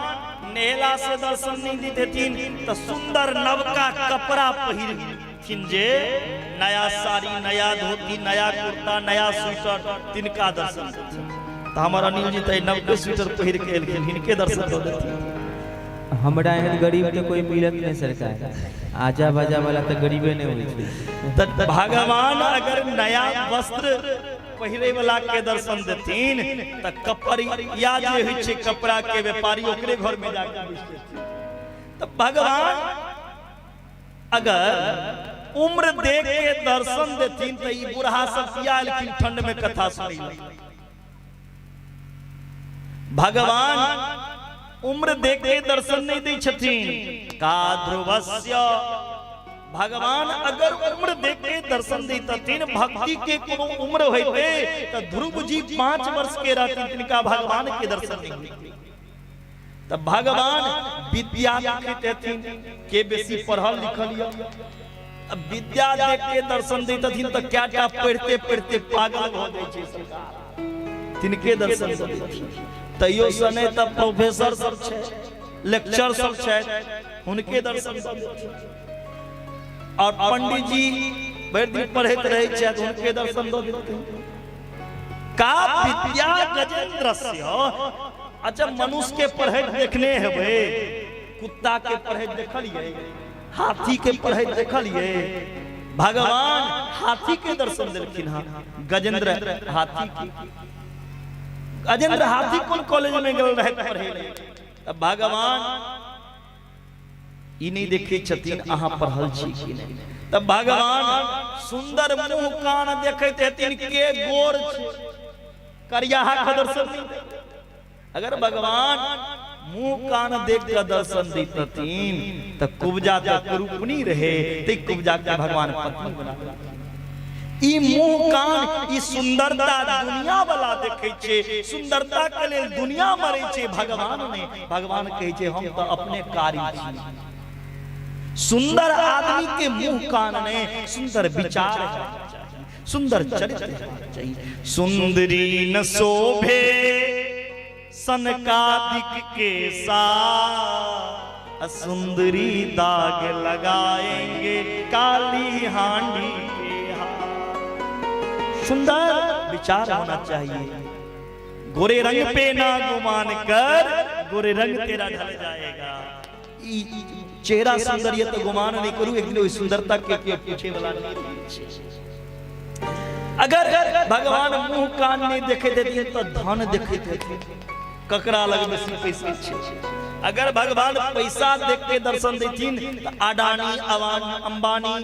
नहेला से दर्शन नहीं दैत हेथिन तऽ सुंदर नवका कपड़ा पहिरथिन, जे नया साड़ी, नया धोती, नया कुर्ता, नया स्वेटर, तिनका दर्शन देथिन। तऽ हमर अनिल जी तऽ नवके स्वेटर पहिर के एलखिन, हिनके दर्शन दऽ देथिन। हमरा एहन गरीब तऽ कोई मिलत नहीं सरकार, आजा बाजा वाला तऽ गरीबे नहीं होइ छै। तऽ भगवान अगर नया वस्त्र पहिरे वाला के दर्शन देथिन तऽ कपड़िया जे होइ छै कपड़ा के व्यापारी, ओकरे घर में जाके बैठ जेथिन। तऽ भगवान अगर उम्र देख के दर्शन देथिन तऽ ई बूढ़ा सब किया एलखिन ठंड में कथा सुनै लए? भगवान उम्र देख के दर्शन नहीं दै छथिन। का ध्रुवस्य, भगवान अगर उम्र देख के दर्शन दैतथिन, भक्ति के कोनो उम्र होइते तऽ ध्रुव जी 5 वर्ष के रहथिन, तिनका भगवान के दर्शन नहीं होइते। तऽ भगवान विद्या देखैत हेथिन, के बेसी पढ़ल लिखल यऽ। अब विद्या देख के दर्शन दैतथिन तऽ क्या टा पढ़ते पढ़ते पागल भऽ जाइ छै सरकार, तिनके दर्शन दऽ देथिन। तैयो से नहि तऽ प्रोफेसर सब छै, लेक्चर सब छै, हुनके दर्शन दऽ देथिन। और पंडित जी भरि दिन पढ़ैत रहै छथि, हुनके दर्शन दऽ देथिन। का विद्या गजेंद्रस्य। अच्छा, मनुष्य के पढ़ैत देखने हेबै, कुत्ता के पढ़ैत देखलियै, हाथी के पढ़ैत देखलियै? भगवान हाथी के दर्शन देलखिन हँ, गजेंद्र हाथी के। गजेंद्र हाथी कोन कॉलेज में गेल रहै पढ़ै लए? तऽ भगवान ई नहि देखै छथिन अहाँ पढ़ल छी कि नहि। तऽ भगवान सुंदर मुंह कान देखैत हेथिन, के गोर छै, करियाहा के दर्शन नहि दैत। अगर भगवान मुंह कान देख के दर्शन दैतथिन तऽ कुब्जा तऽ कुरूपनी रहे, ते कुब्जा के भगवान पत्नी बना देलखिन। ई मुंह कान, ई सुंदरता दुनिया वाला देखै छै, सुंदरता के लेल दुनिया मरै छै, भगवान नहि। भगवान कहै छै हम तऽ अपने कारी छी। सुंदर आदमी के मुंह कान नहीं, सुंदर विचार हेबाक चाही, सुंदर चरित्र हेबाक चाही। सुंदरी न शोभे सनकादिक के साथ, सुंदरी दाग लगाएंगे काली हांडी के हाथ। सुंदर विचार होना चाहिए। गोरे रंग पे ना गुमान कर, गोरे रंग तेरा ढल जाएगा। ई चेहरा सुंदर ये तो गुमान नहीं करू, एक दिन ओहि सुंदरता के केओ पूछे वाला नहीं रहै छै। अगर भगवान मुंह कान नहीं देखे देथिन तो धन देखैत हेथिन, ककरा लग बेसी पैसा छै। अगर भगवान पैसा देख के दर्शन देथिन तऽ अडानी, अवानी, अंबानी,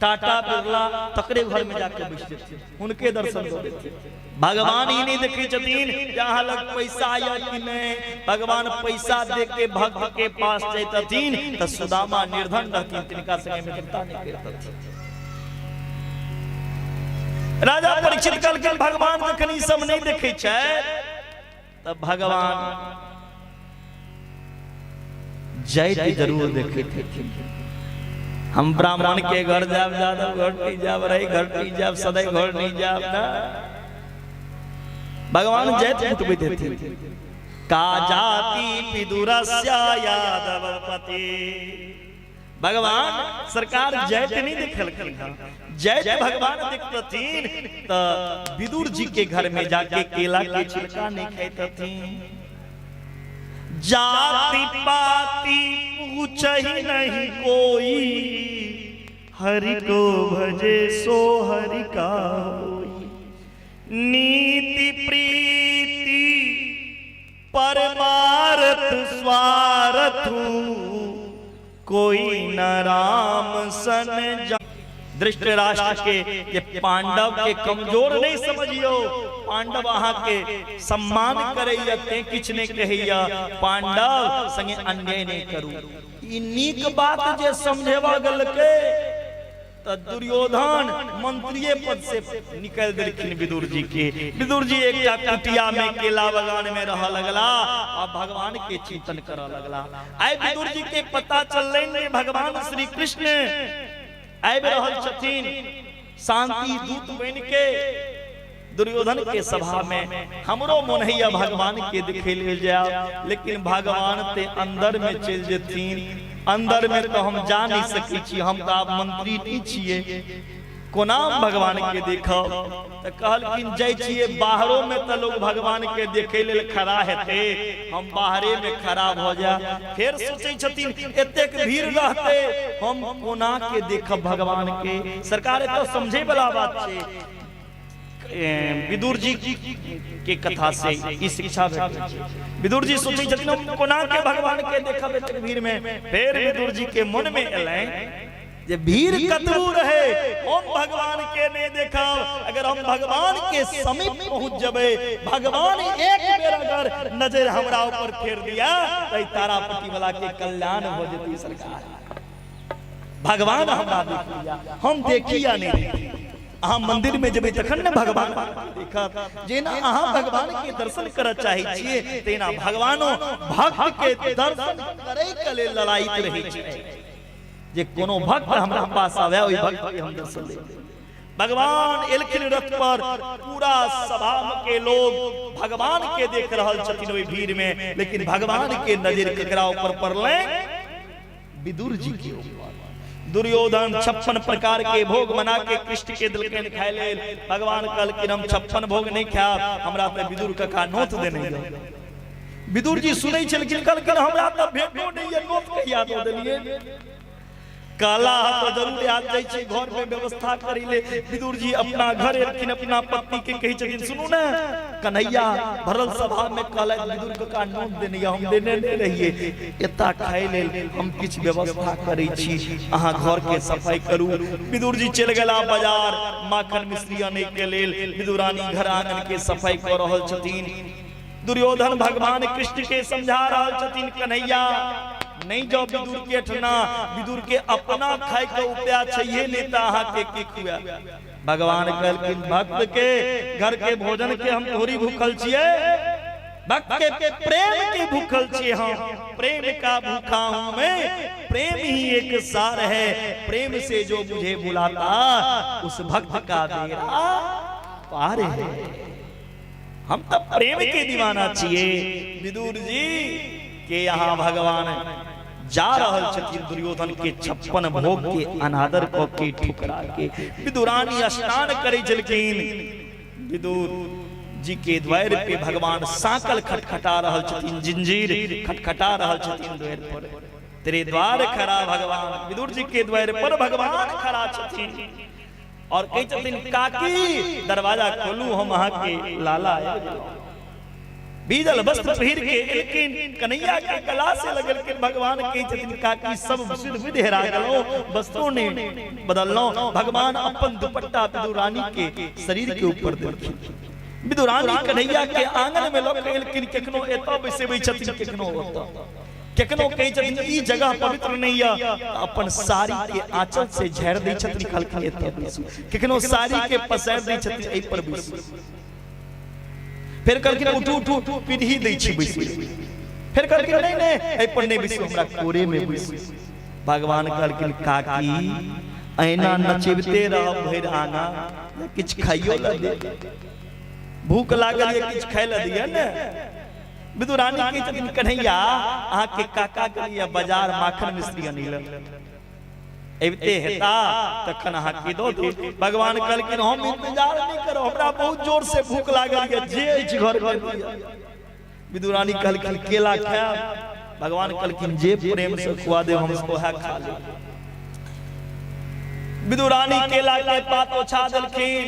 टाटा, बिरला तकरे घर में जाके बैठ जेथिन, हुनके दर्शन दऽ देथिन। भगवान ई नहीं देखै छथिन जे अहाँ लग पैसा यऽ कि नहि। भगवान पैसा देख के भक्त के पास जैतथिन तऽ सुदामा निर्धन रहथिन, तिनका संगे मित्रता नहीं करतथिन। राजा परीक्षित कहलखिन भगवान जखन ई सब नहीं देखै छै तऽ भगवान जैत जरूर देखैत हेथिन। हम ब्राह्मण के घर जाब, जादव घर नहीं जाब, रही घर नहीं जाब, सदै घर नहीं जाब ना। भगवान जैत कुटबैत हेथिन। का जाति विदुरस्य यादवपति। भगवान सरकार जैत नहीं देखलखिन हँ, जैत भगवान देखतथिन तऽ विदुर जी के घर में जाके केला के छिलका नहीं खाइतथिन। जाति पाति पूछहि नहीं कोई, हरि को भजे सो हरि का होई। नीति प्रीति परमार्थ स्वार्थु, कोई न राम सन जा। दृष्ट राष्ट्र के जे पांडव के कमजोर नहीं समझियो, पांडव अहाँ के सम्मान करैया ते किछु नहीं कहैया, पांडव संगे अन्याय नहीं करू। ई नीक बात जे समझेबा गेलकै तऽ दुर्योधन मंत्रीये पद से निकल देलखिन विदुर जी के। विदुर जी एकटा कुटिया में केला बगान में रह लगला आ भगवान के चिंतन करऽ लगला। आइ विदुर जी के पता चललनि जे भगवान श्री कृष्ण आबि रहल छथिन शांति दूत बनि के दुर्योधन के सभा में। हमरो मन हैया भगवान के देखे लेल जायब, लेकिन भगवान ते अंदर में चलि जेथिन, अंदर में तो हम जा नहीं सकै छी, हम तो आब मंत्री नहीं छियै, कोना भगवान के देखब। तऽ कहलखिन जाइ छियै बाहरो में तऽ लोग भगवान के देखे लेल खड़ा हेतै, हम बाहरे में खड़ा भऽ जाय। फेर सोचै छथिन एतेक भीड़ रहतै, हम कोना के देखब भगवान के। सरकार एतऽ समझै वाला बात छै। विदुर जी के कथा से ई शिक्षा भेटै छै। विदुर जी सोचै छथिन हम कोना के भगवान के देखब एतेक भीड़ में। फेर विदुर जी के मन में एलनि जे भीड़ कतबू रहे हम भगवान के नहीं देखब, अगर हम भगवान के समीप पहुंच जबै, भगवान एक बेर अगर नजर हमरा ऊपर फेर दिया तऽ तारापति वाला के कल्याण हो जेतै। सरकार भगवान हमरा देख लिया, हम देखी या नहीं देखी। अहाँ मंदिर में जेबै तखन ने भगवान देखत। जेना अहाँ भगवान के दर्शन करऽ चाहै छियै तेना भगवानो भक्त के दर्शन करै के लेल ललायित रहै छै जे कोनो भक्त हमरा पास आवे ओहि भक्त के हम दर्शन देबै। भगवान एलखिन रथ पर, पूरा सभा के लोग भगवान के देख रहल छथिन ओहि भीड़ में, लेकिन भगवान के नजर केकरा ऊपर पड़लै? विदुर जी के ऊपर। दुर्योधन 56 प्रकार के भोग बना के कृष्ण के देलकनि खाय लेल। भगवान कहलखिन हम 56 भोग नहीं खायब, हमरा तऽ विदुर कका नोत देने यऽ। विदुर जी सुनै छलखिन, कहलखिन हमरा तऽ भेटो नहीं यऽ, नोत कहिया दऽ देलियै? कहला तऽ जरूर आबि जाइ छी घर में व्यवस्था करै ले। विदुर जी अपना घर एलखिन, अपना पत्नी के कहै छथिन सुनू ने कन्हैया भरल सभा में कहलथि विदुर कका नोत देने यऽ, हम देने नहि रहियै, एता खाय लेल हम किछु व्यवस्था करै छी, अहाँ घर के सफाई करू। विदुर जी चलि गेला बाजार माखन मिश्री अनै के लेल। विदुरानी घर आंगन के सफाई कऽ रहल छथिन। दुर्योधन भगवान कृष्ण के समझा रहल छथिन कन्हैया नहीं जाओ विदुर के ठना, विदुर के अपना खाय के उपाय छैहे नहीं तऽ अहाँ के की खुआ। भगवान कहलखिन भक्त के घर के भोजन के हम थोड़ी भूखल छियै, भक्त के प्रेम के भूखल छियै हम, प्रेम का भूखा हूं मैं, प्रेम ही एक सार है, प्रेम से जो मुझे बुलाता उस भक्त का बेड़ा पार है। हम तो प्रेम के दीवाना छियै। विदुर जी के यहाँ भगवान जा रहल छथिन दुर्योधन के 56 भोग के अनादर क के ठुकरा के। विदुरानी स्नान करै छलखिन, विदुर जी के द्वार पे भगवान साकल खटखटा रहल छथिन, जिंजीर खटखटा रहल छथिन द्वार पर। तेरे द्वार खड़ा भगवान, विदुर जी के द्वार पर भगवान खड़ा छथिन और कहै छथिन काकी दरवाजा खोलू, हम अहाँ के लाला आबि गेलहुँ। भीजल वस्त्र पहिर के एलखिन, कन्हैया के गला से लगलखिन। भगवान कहै छथिन काकी सब सुध विध हेरा गेलहुँ, वस्त्रो नहि बदललहुँ। भगवान अपन दुपट्टा विदुरानी के शरीर के ऊपर देलखिन। विदुरानी कन्हैया के आंगन में लऽ के एलखिन, केखनो एतऽ बैसेबै छथिन, केखनो ओतऽ, केखनो कहै छथिन ई जगह पवित्र नहीं यऽ, अपन साड़ी के आंचल से झाड़ि दै छथिन, कहलखिन एतऽ बैसू। केखनो साड़ी के पसारि दै छथिन, एहि पर बैसू। फिर कहलखिन उठू उठू पीढ़ी दै छी बैसू। फिर कहलखिन नहीं नहीं एहि पर नहीं बैसू, हमरा कोरे में बैसू। भगवान कहलखिन काकी ऐना नचेबते रहब भरि आंगन, किछु खाइयो लऽ दे, भूख लागल ये किछु खाइ लऽ दिअ ने। विदुरानी कहै छथिन, कन्हैया अहाँके काका गेलियै बाजार माखन मिश्री अनिल, अबिते हेता तखन अहाँ की दऽ देब। भगवान कहलखिन हम इंतजार नहि करब, हमरा बहुत जोर से भूख लागल यऽ, जे अछि घर घर दिअ। विदुरानी कहलखिन केला खायब। भगवान कहलखिन जे प्रेम से खुआ देब हम ओएह खा लेब। विदुरानी केला के पात ओछा देलखिन,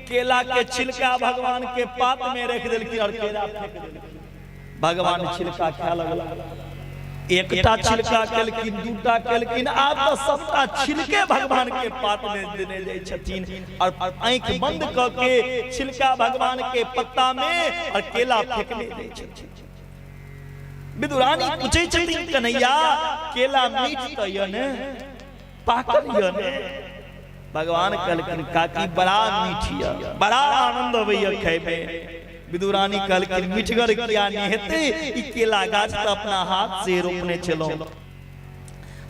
केला के छिलका भगवान के पात में रख देलखिन और केला फेंक देलखिन। भगवान छिलका खाए लगला, एकटा छिलका केलखिन, दूटा केलखिन, आब तऽ सबटा छिलके भगवान के पात में देने जाइ छथिन और आँखि बंद कऽ के छिलका भगवान के पत्ता में और केला फेंकने जाइ छथिन। विदुरानी पूछै छथिन, कन्हैया केला मीठ तऽ यऽ ने, पाकल यऽ ने? भगवान कहलखिन काकी बड़ा मीठ यऽ, बड़ा आनंद अबैया खाइमे। विदुरानी कहलखिन मिठगर किया नहि हेतै, ई केला गाछ तऽ अपना हाथ से रोपने छलहुँ,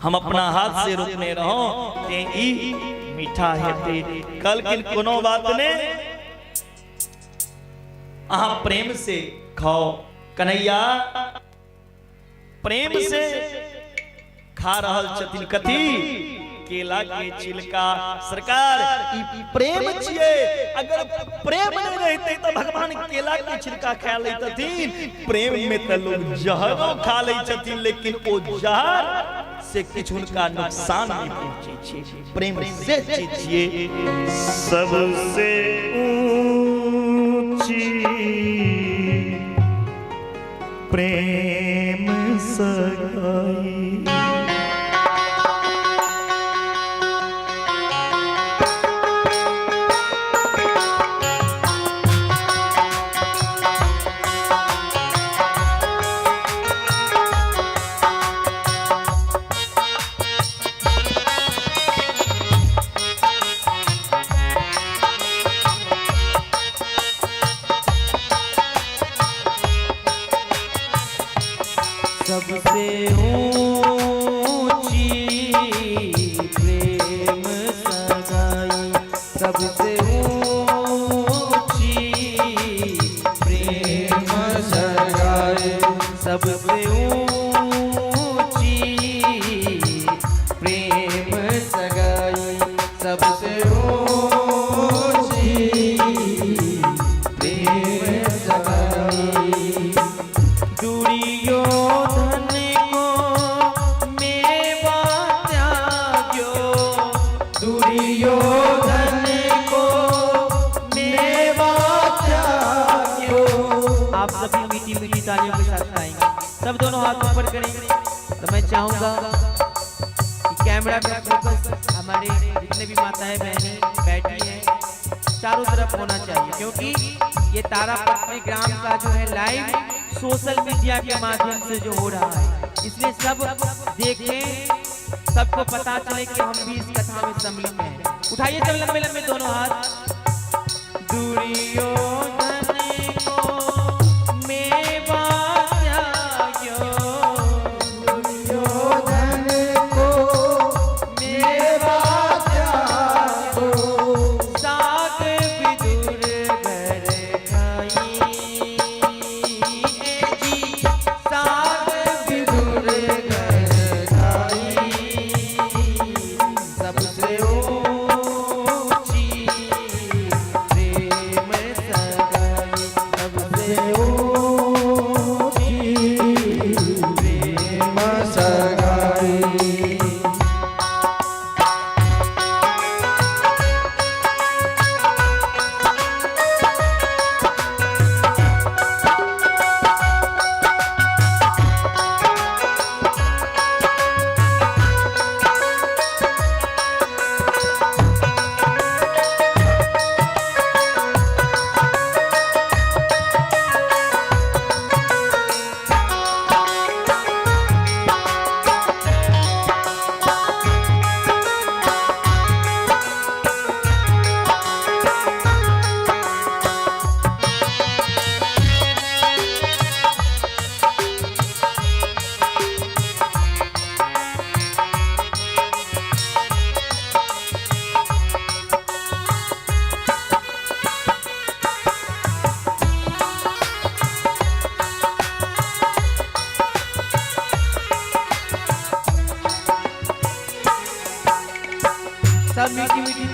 हम अपना हाथ से रोपने रहौं, तें ई मीठा हेतै। कहलखिन कोनो बात नहि, अहाँ प्रेम से खाओ। कन्हैया प्रेम से खा रहल छथिन कथी? केला के छिलका। सरकार ई प्रेम छियै, अगर प्रेम नहीं रहते तो भगवान केला के छिलका खा लैतथिन। प्रेम में तो लोग जहरो खा लै छथिन, लेकिन ओ जहर से किछु हुनका नुकसान नहीं पहुंचे छै। प्रेम से चीज छियै। सबसे ऊंची प्रेम सगाई, सबसे ऊंची प्रेम सगाई, सबसे ऊंची प्रेम सगाई, सबसे ऊंची प्रेम सगाई, सबसे ऊंची प्रेम सगाई। दुर्योधन को मेवा त्याग्यो, दुर्योधन को मेवा त्याग्यो। आप सभी मीठी मीठी तालियों के साथ आएंगे, सब दोनों हाथ ऊपर करेंगे। तो मैं चाहूंगा कि कैमरा का फोकस हमारे जितने भी माताएं बहनें बैठी हैं चारों तरफ होना चाहिए, क्योंकि ये तारापत्नी ग्राम का जो है लाइव सोशल मीडिया के माध्यम से जो हो रहा है, इसलिए सब देखें, सबको पता चले कि हम भी इस कथा में सम्मिलित हैं। उठाइए सब लंबे लंबे दोनों हाथ। दुर्योधन को मेवा त्याग्यो, दुर्योधन को मेवा त्याग्यो, साग विदुर घर खाई, ए जी साग विदुर घर खाई, सबसे ऊंची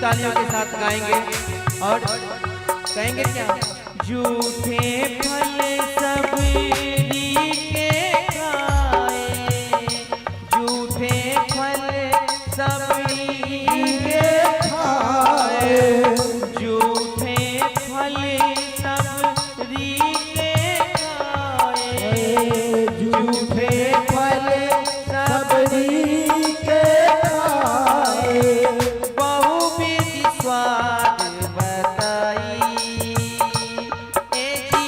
तालियों के साथ गाएंगे और कहेंगे क्या? झूठे फल सबरी के खाए, झूठे फल सबरी के खाए, झूठे फल सबरी के खाए, झूठे फल सबरी के खाए, बहुविधि स्वाद बताई, ए जी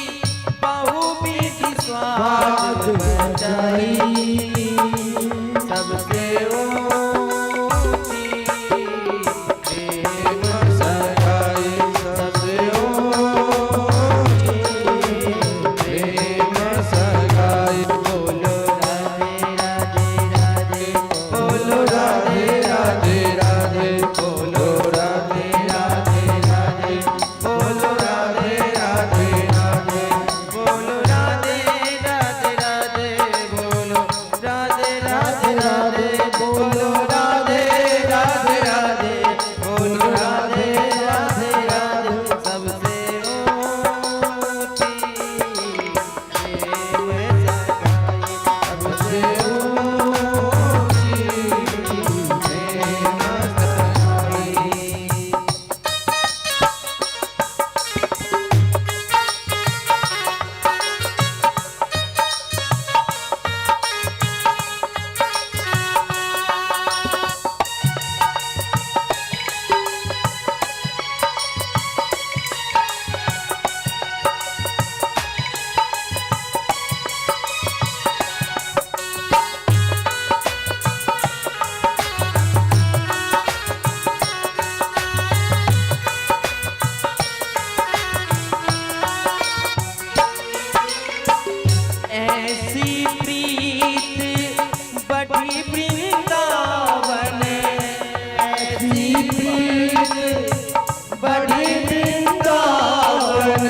बहुविधि स्वाद स्वाद बताई, बताई, सबसे ऊंची प्रेम सगाई, सबसे ऊंची प्रेम सगाई। बोलो राधे राधे राधे, बोलो राधे राधे राधे, बोलो राधे राधे राधे, बोलो राधे राधे राधे, बोलो राधे राधे राधे, बोलो राधे राधे राधे, बोलो राधे राधे राधे, बोलो राधे राधे राधे, सबसे ऊंची प्रेम सगाई, सबसे ऊंची प्रेम सगाई। ऐसी प्रीत बड़ी वृंदावन, ऐसी प्रीत बड़ी वृंदावन,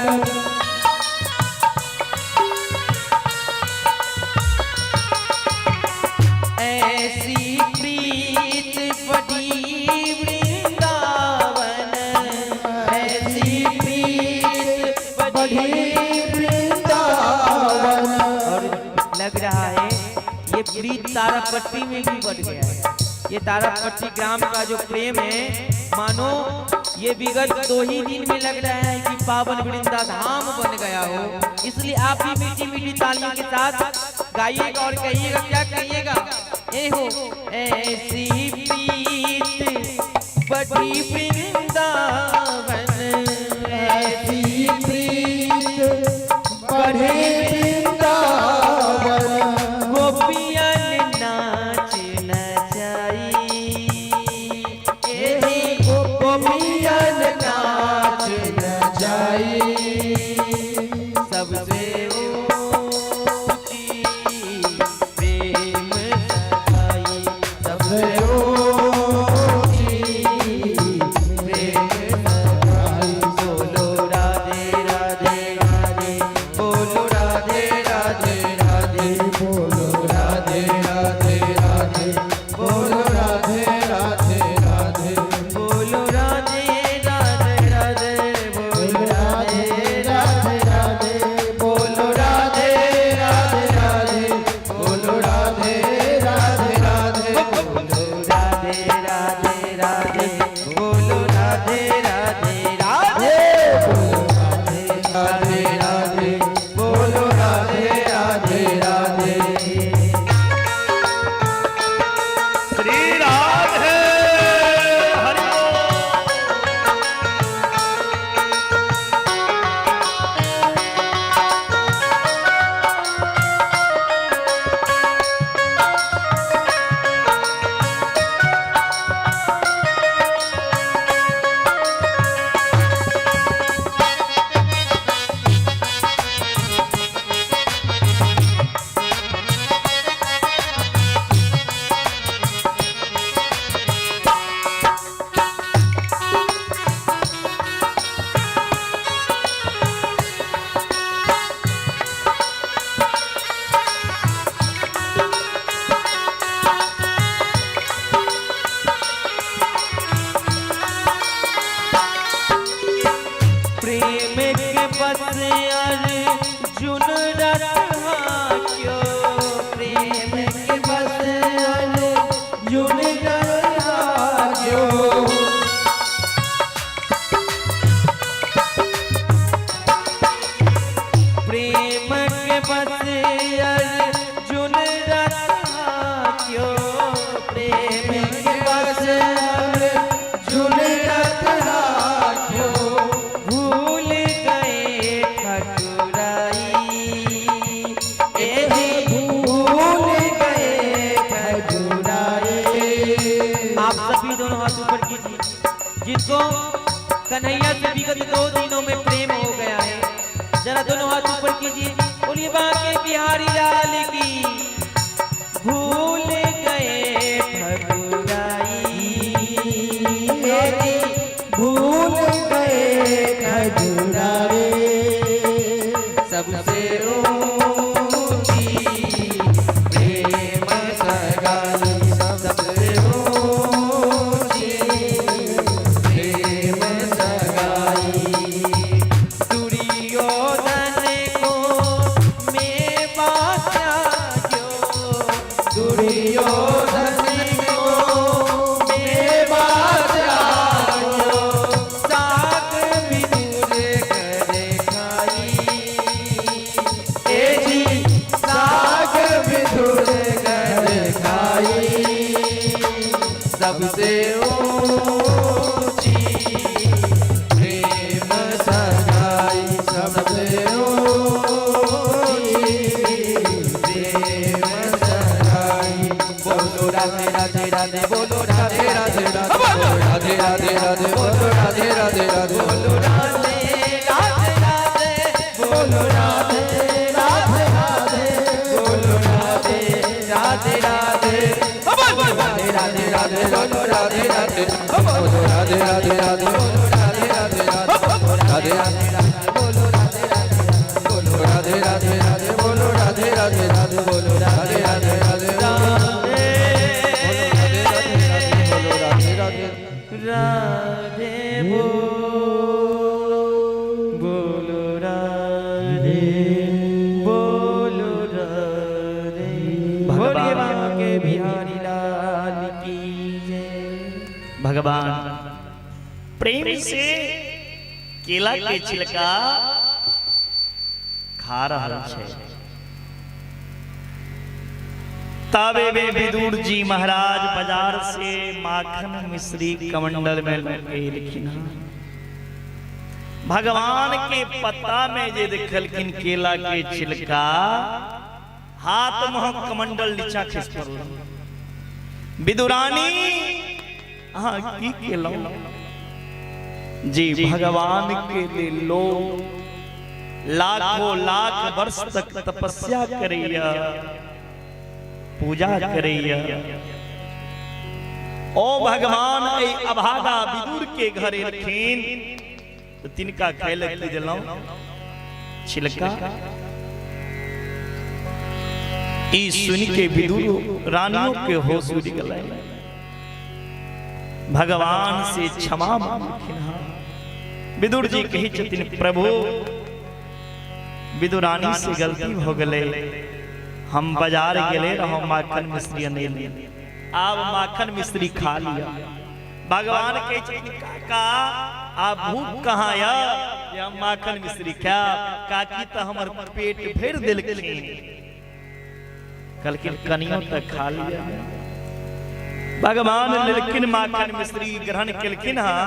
ऐसी प्रीत बड़ी वृंदावन, ऐसी प्रीत बड़ी बड़ी वृंदावन, और लग रहा है ये प्रीत तारापट्टी में भी बढ़ गया है। ये तारापट्टी ग्राम का जो प्रेम है, मानो ये विगत 2 ही दिन में लग रहा है कि पावन वृंदा धाम बन गया हो। इसलिए आप भी मीठी मीठी तालियों के साथ गाइएगा और कहिएगा, क्या कहिएगा? ए हो ऐसी प्रीत बड़ी वृंदावन, ऐसी प्रीत बड़ी वृंदावन, गोपियन नाच नचाई, ए जी गोपियन नाच नचाई, सबसे ऊंची प्रेम सगाई, सबसे ऊंची प्रेम सगाई। बोलो राधे राधे राधे, बोलो राधे राधे राधे, बोलो राधे राधे राधे, बोलो राधे राधे राधे, बोलो राधे राधे राधे, बोलो राधे राधे राधे, बोलो राधे राधे राधे, बोलो राधे राधे राधे, बोलो राधे राधे राधे, बोलो राधे राधे राधे, राधे राधे, बोलो राधे राधे राधे। श्री राधे हरि बोल। ऐसी प्रेम के बस अर्जुन रथ हाक्यो। प्रेम के बस अर्जुन रथ हाक्यो। प्रेम के बस अर्जुन रथ हाक्यो। प्रेम के बस अर्जुन रथ हाक्यो। भूल गए ठकुराई, ए जी भूल गए ठकुराई। आप सभी दोनों हाथ ऊपर कीजिए। जिनको कन्हैया से विगत 2 दिनों में प्रेम हो गया है, जरा दोनों हाथ ऊपर कीजिए। बोलिए बाके बिहारी लाल की। भूल गए ठकुराई, ए जी भूल गए ठकुराई। सबसे ऊंची प्रेम सगाई, सबसे ऊंची प्रेम सगाई। दुर्योधन को मेवा त्याग्यो। दुर्योधन को मेवा त्याग्यो। साग विदुर कर खाई, ए जी साग विदुर कर खाई। सबसे ऊंची प्रेम सगाई, सबसे ऊंची प्रेम सगाई। बोलो राधे राधे राधे, बोलो राधे राधे राधे राधे, राधे राधे राधे, बोलो राधे राधे राधे, बोलो राधे राधे राधे, बोलो राधे राधे राधे, बोलो राधे राधे राधे, राधे राधे राधे, बोलो राधे राधे, बोलो राधे राधे राधे, बोलो राधे राधे राधे, राधे राधे राधे, बोलो राधे राधे, बोलो राधे राधे राधे, बोलो राधे राधे राधे, बोलो राधे राधे राधे, बोलो राधे राधे राधे बोलो राधे, बोलो राधे। बोलिए बाके बिहारी लाल की जय। भगवान प्रेम से केला के छिलका खा रहल छै। ताबे में विदुर जी महाराज बाजार से माखन मिश्री कमंडल में एलखिन। भगवान के पत्ता में जे देखलखिन केला के छिलका, हाथ में कमंडल नीचा खसि पड़ल। विदुरानी अहाँ की केलहुं? जी भगवान के लिए लोग लाखों लाख वर्ष तक तपस्या करैया, पूजा करैया। ओ भगवान एहि अभागा विदुर के घर एलखिन तऽ तिनका खाय लए की देलहुं? छिलका। ई सुन के विदुर रानियों के होश उड़ि गेलै। भगवान से क्षमा मांगलखिन। विदुर जी कहै छथिन, प्रभु विदुरानी से गलती हो गेलै, हम बाजार गेले रहौं माखन मिश्री अनै ले, आब माखन मिश्री खा लिया। भगवान कहै छथिन, काका आब भूख कहाँ य जे हम माखन मिश्री खायब? काकी तऽ हमर पेट भरि देलखिन। कहलखिन कनियो तऽ खा लिया। भगवान लेलखिन माखन मिश्री ग्रहण केलखिन हँ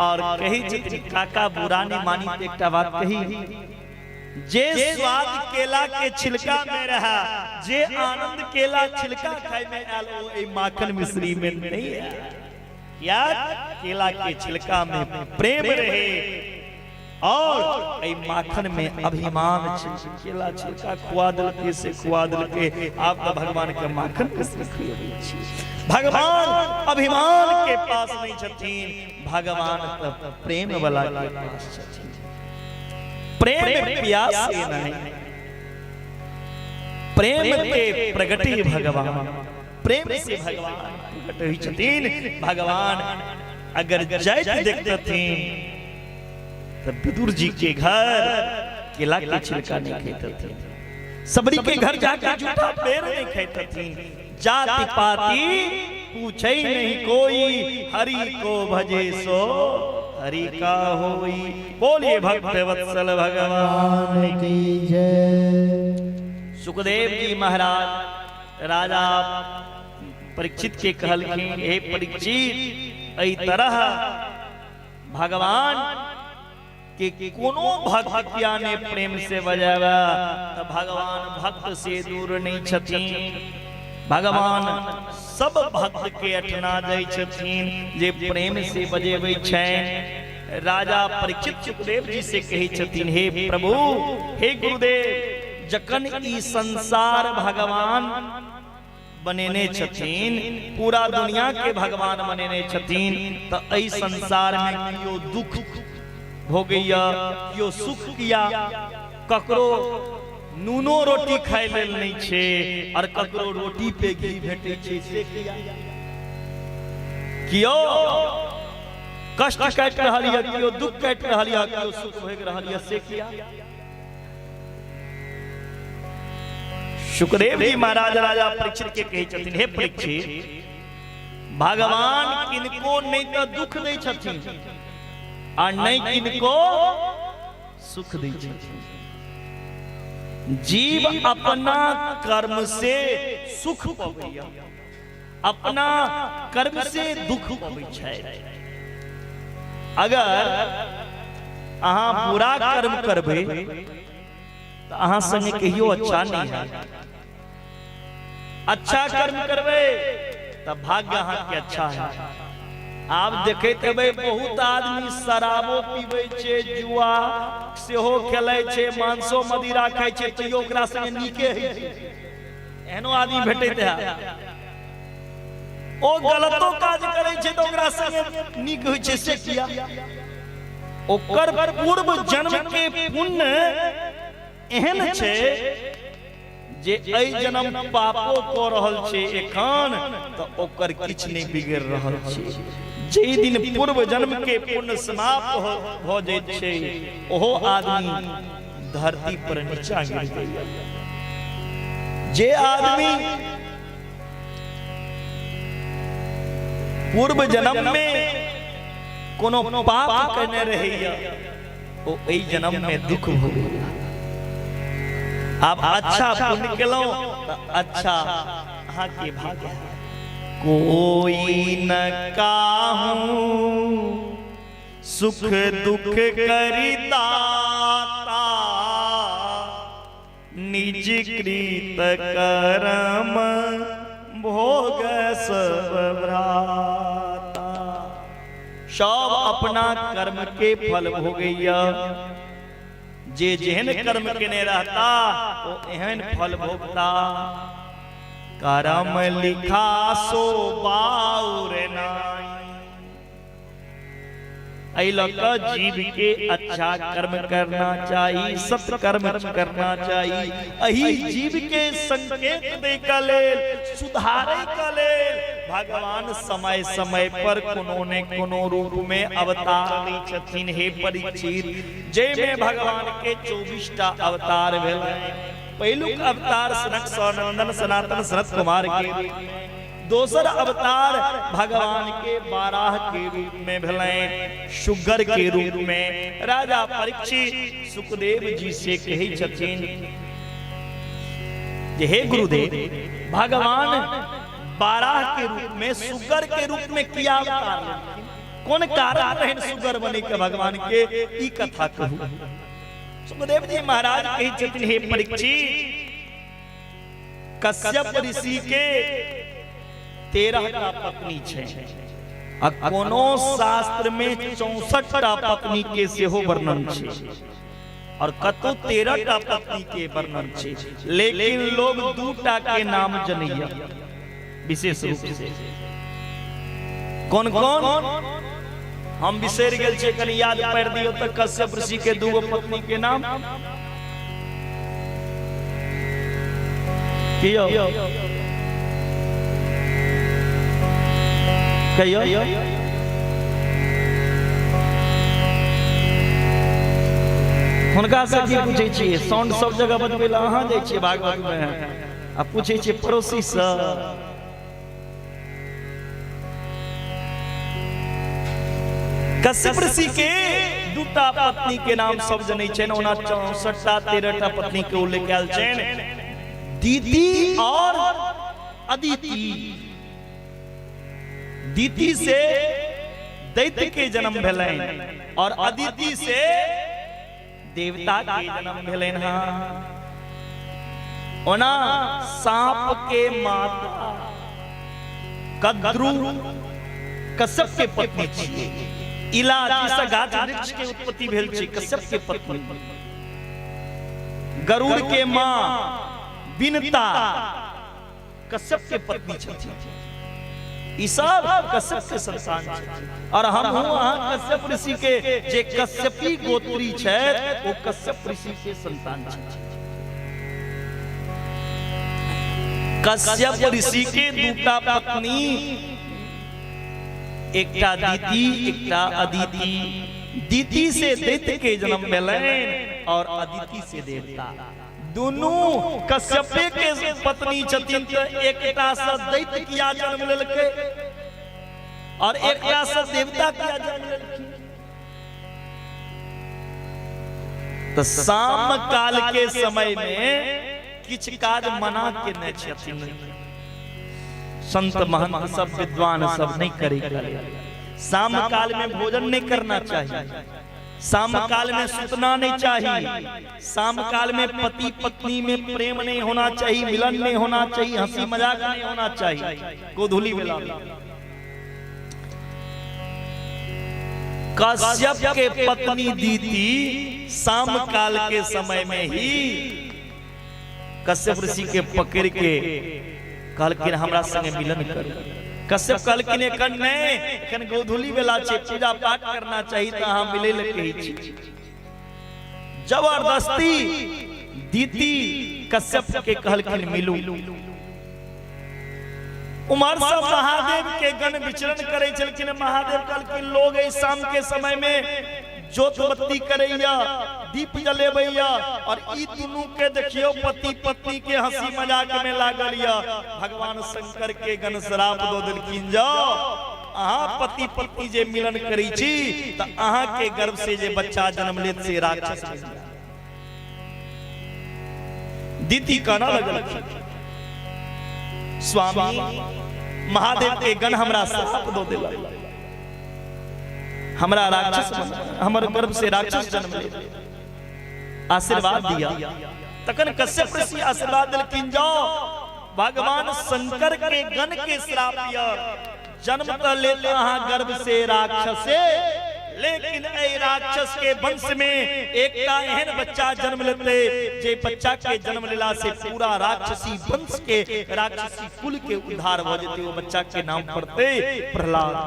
और कहै छथिन, काका बुरा नहीं मानी तऽ एकटा बात कही, जे स्वाद केला के छिलका में रहा, जे आनंद केला छिलका खाय में आयल, ओ एहि माखन मिश्री में नहीं आयल। या केला के छिलका में प्रेम रहे और एहि माखन में अभिमान छै। केला छिलका खुआ देलकै से खुआ देलकै, आब तऽ भगवान के माखन मिश्री खुएबै छी। भगवान अभिमान के पास नहीं छथिन, भगवान तऽ प्रेम वाला के पास छथिन। प्रेम प्यास नहीं, प्रेम के प्रगति भगवान, प्रेम से भगवान प्रकट होइ छथिन। भगवान अगर जाइत देखतथिन तऽ विदुर जी के घर केला के छिलका नहीं खेतथिन, सबरी के घर जाके जूठा पेड़ नहीं खेतथिन। जाति पाति पूछे नहीं कोई, हरि को भजे सो हरि का होई। बोलिए भक्त वत्सल भगवान की जय। सुखदेव जी महाराज राजा परीक्षित के कहलखिन, हे परीक्षित, एहि तरह भगवान के कोनो भक्त किया ने प्रेम से बजावा तो भगवान भक्त से दूर नहीं छथिन। भगवान सब भक्त के अठना जाइ छथिन जे प्रेम से बजेबै छनि। राजा परीक्षित सुखदेव जी से कहै छथिन, हे प्रभु, हे गुरुदेव, जखन ई संसार भगवान बनेने छथिन, पूरा दुनिया के भगवान बनेने छथिन, तो एहि संसार में केओ दुख भोगैया, केओ सुख किया, ककरो नूनो रोटी खाय लेल नहीं छे और ककरो रोटी पे घी भेटै छे, से किया? केओ कष्ट काटि रहल यऽ, केओ दुख काटि रहल यऽ, केओ सुख भोगि रहल यऽ, से किया? सुखदेव जी महाराज राजा परीक्षित के कहै छथिन, हे परीक्षित, भगवान किनको नहीं तो दुख दै छथिन आ नहीं किनको सुख दै छथिन। जीव अपना कर्म से सुख पबैया, अपना कर्म से दुख पबै छै। अगर अहाँ बुरा कर्म करबै तऽ अहाँ संगे कहियो अच्छा नहीं है। अच्छा कर्म करबै तऽ भाग्य अहाँके अच्छा है। आब देखैत हेबै बहुत आदमी शराबो पीबै छै, जुआ सेहो खेलै छै, मांसो मदिरा खाइ छै, तैयो ओकरा संगे नीके होइ छै। एहनो आदमी भेटैत है। ओ गलतो काज करै छै तऽ ओकरा संगे नीक होइ छै, से किया? ओकर पूर्व जन्म के पुण्य एहन छै जे एहि जन्म पापो कऽ रहल छै एखन, तऽ ओकर किछु नहि बिगड़ि रहल छै। जाहि दिन पूर्व जन्म के पुण्य समाप्त भऽ जाइत छै, ओहो आदमी धरती पर नीचा गिर जाइए। जे आदमी पूर्व जन्म में कोनो पाप करने रहैया, ओ एहि जन्म में दुख भोगैया। आब अच्छा पुण्य केलहुँ तऽ अच्छा अहाँके भाग्य है। कोई न काहू सुख दुख करी दाता, निज कृत कर्म भोग सब भ्राता। सब अपना कर्म के फल भोगैया। जे जेहन कर्म केने रहता ओ एहन फल भोगता। कर्म लिखा सो बाउर नाई। एहि लऽ कऽ जीव के अच्छा कर्म करना चाही, सत्कर्म करना चाही। एहि जीव के संकेत दै के लेल, सुधारै के लेल भगवान समय समय पर कोनो ने कोनो रूप में अवतार लै छथिन। हे परीक्षित, जाहिमे भगवान के 24 टा अवतार भेल। पहिलुक अवतार सनक सनंदन सनातन सनत कुमार के रूप में, दोसर अवतार भगवान के बाराह के रूप में भेलनि, सुगर के रूप में। राजा परीक्षित सुखदेव जी से कहै छथिन जे हे गुरुदेव, भगवान बाराह के रूप में, सुगर के रूप में किया अवतार लेलखिन? कोन कारण रहनि सुगर बने के भगवान के? ई कथा कहू। सुखदेव जी महाराज कहै छथिन, हे परीक्षित, कश्यप ऋषि के 13 टा पत्नी छै आ कोनो शास्त्र में 64 टा पत्नी के सेहो वर्णन छै और कतौ 13 टा पत्नी के वर्णन छै, लेकिन लोग 2 टा के नाम जनैया विशेष रूप से। कौन कौन? हम बिसरि गेल छियै, कनि याद पारि दियौ तऽ। कश्यप ऋषि के 2 गो पत्नी के नाम कियो कहियो। हुनका से की पूछै छियै? साउंड सब जगह बजबै लए अहाँ जाइ छियै भागवत मे आ पूछै छियै पड़ोसी से। कश्यप ऋषि के दूटा पत्नी के नाम सब जनै छनि, ओना 64टा 13टा पत्नी के उल्लेख कयल छनि, दीदी और अदिति। दीदी से दैत्य के जन्म भेलनि और अदिति से देवता के जन्म भेलनि। हाँ, ओना सांप के माता कद्रू कश्यप के पत्नी छियै। इला जिससे गाछ वृक्ष के उत्पत्ति भेल छै, कश्यप के पत्नी। गरुड़ के माँ विनता कश्यप के पत्नी छथिन। ई सब कश्यप के संतान छथिन। और हम अहाँ कश्यप ऋषि के जे कश्यपी गोत्री छथि, ओ कश्यप ऋषि के संतान छथिन। कश्यप ऋषि के दूटा पत्नी, एकटा दीदी एकटा अदिति। दीदी से दैत्य के जन्म भेलनि और अदिति से देवता। दुनू कश्यपे के पत्नी छथिन, तऽ एकटा से दैत्य किया जन्म लेलकै और एकटा से देवता किया जन्म लेलखिन? तऽ शाम काल के समय में किछु काज मना केने छथिन संत महंत सब, विद्वान सब, नहीं करे के लेल। शाम काल में भोजन नहीं करना चाहिए, शाम काल में सुतना नहीं चाहिए, शाम काल में पति पत्नी में प्रेम नहीं होना चाहिए, मिलन नहीं होना चाहिए, हंसी मजाक नहीं होना चाहिए गोधूली बेला में। कश्यप के पत्नी दीति शाम काल के समय में ही कश्यप ऋषि के पकड़ के कहलखिन, हमरा संगे मिलन करू। कश्यप कहलखिन, एखन नहि, एखन गोधूली बेला छै, पूजा पाठ करना चाही, तऽ अहाँ मिलै लए कहै छी। जबरदस्ती दीति कश्यप के कहलखिन, मिलू। उम्हर सब महादेव के गण विचरण करै छलखिन। महादेव कहलखिन, लोग एहि शाम के समय में जोत बत्ती करैया, दीप जलेबैया और ई दुनू के देखियो, पति पत्नी के हंसी मजाक में लागल या। भगवान शंकर के गण श्राप दऽ देलखिन, जाओ, अहाँ पति पत्नी जे मिलन करै छी तऽ अहाँ के गर्भ से जे बच्चा जन्म लेत से राक्षस बनि जायत। दीदी कहना लगलखिन, स्वामी, महादेव के गण हमरा श्राप दऽ देलक, हमरा राक्षस बना, हमर गर्भ से राक्षस जन्म ले, आशीर्वाद दिया। तखन कश्यप ऋषि आशीर्वाद देलखिन, जाओ, भगवान शंकर के गण के श्राप दिया, जन्म तऽ लेत अहाँ गर्भ से राक्षसे, लेकिन एहि राक्षस के वंश में एकटा एहन बच्चा जन्म लेते जे बच्चा के जन्म लेला से पूरा राक्षसी वंश के, राक्षसी कुल के उद्धार भऽ जेतै। ओ बच्चा के नाम पड़तै प्रहलाद।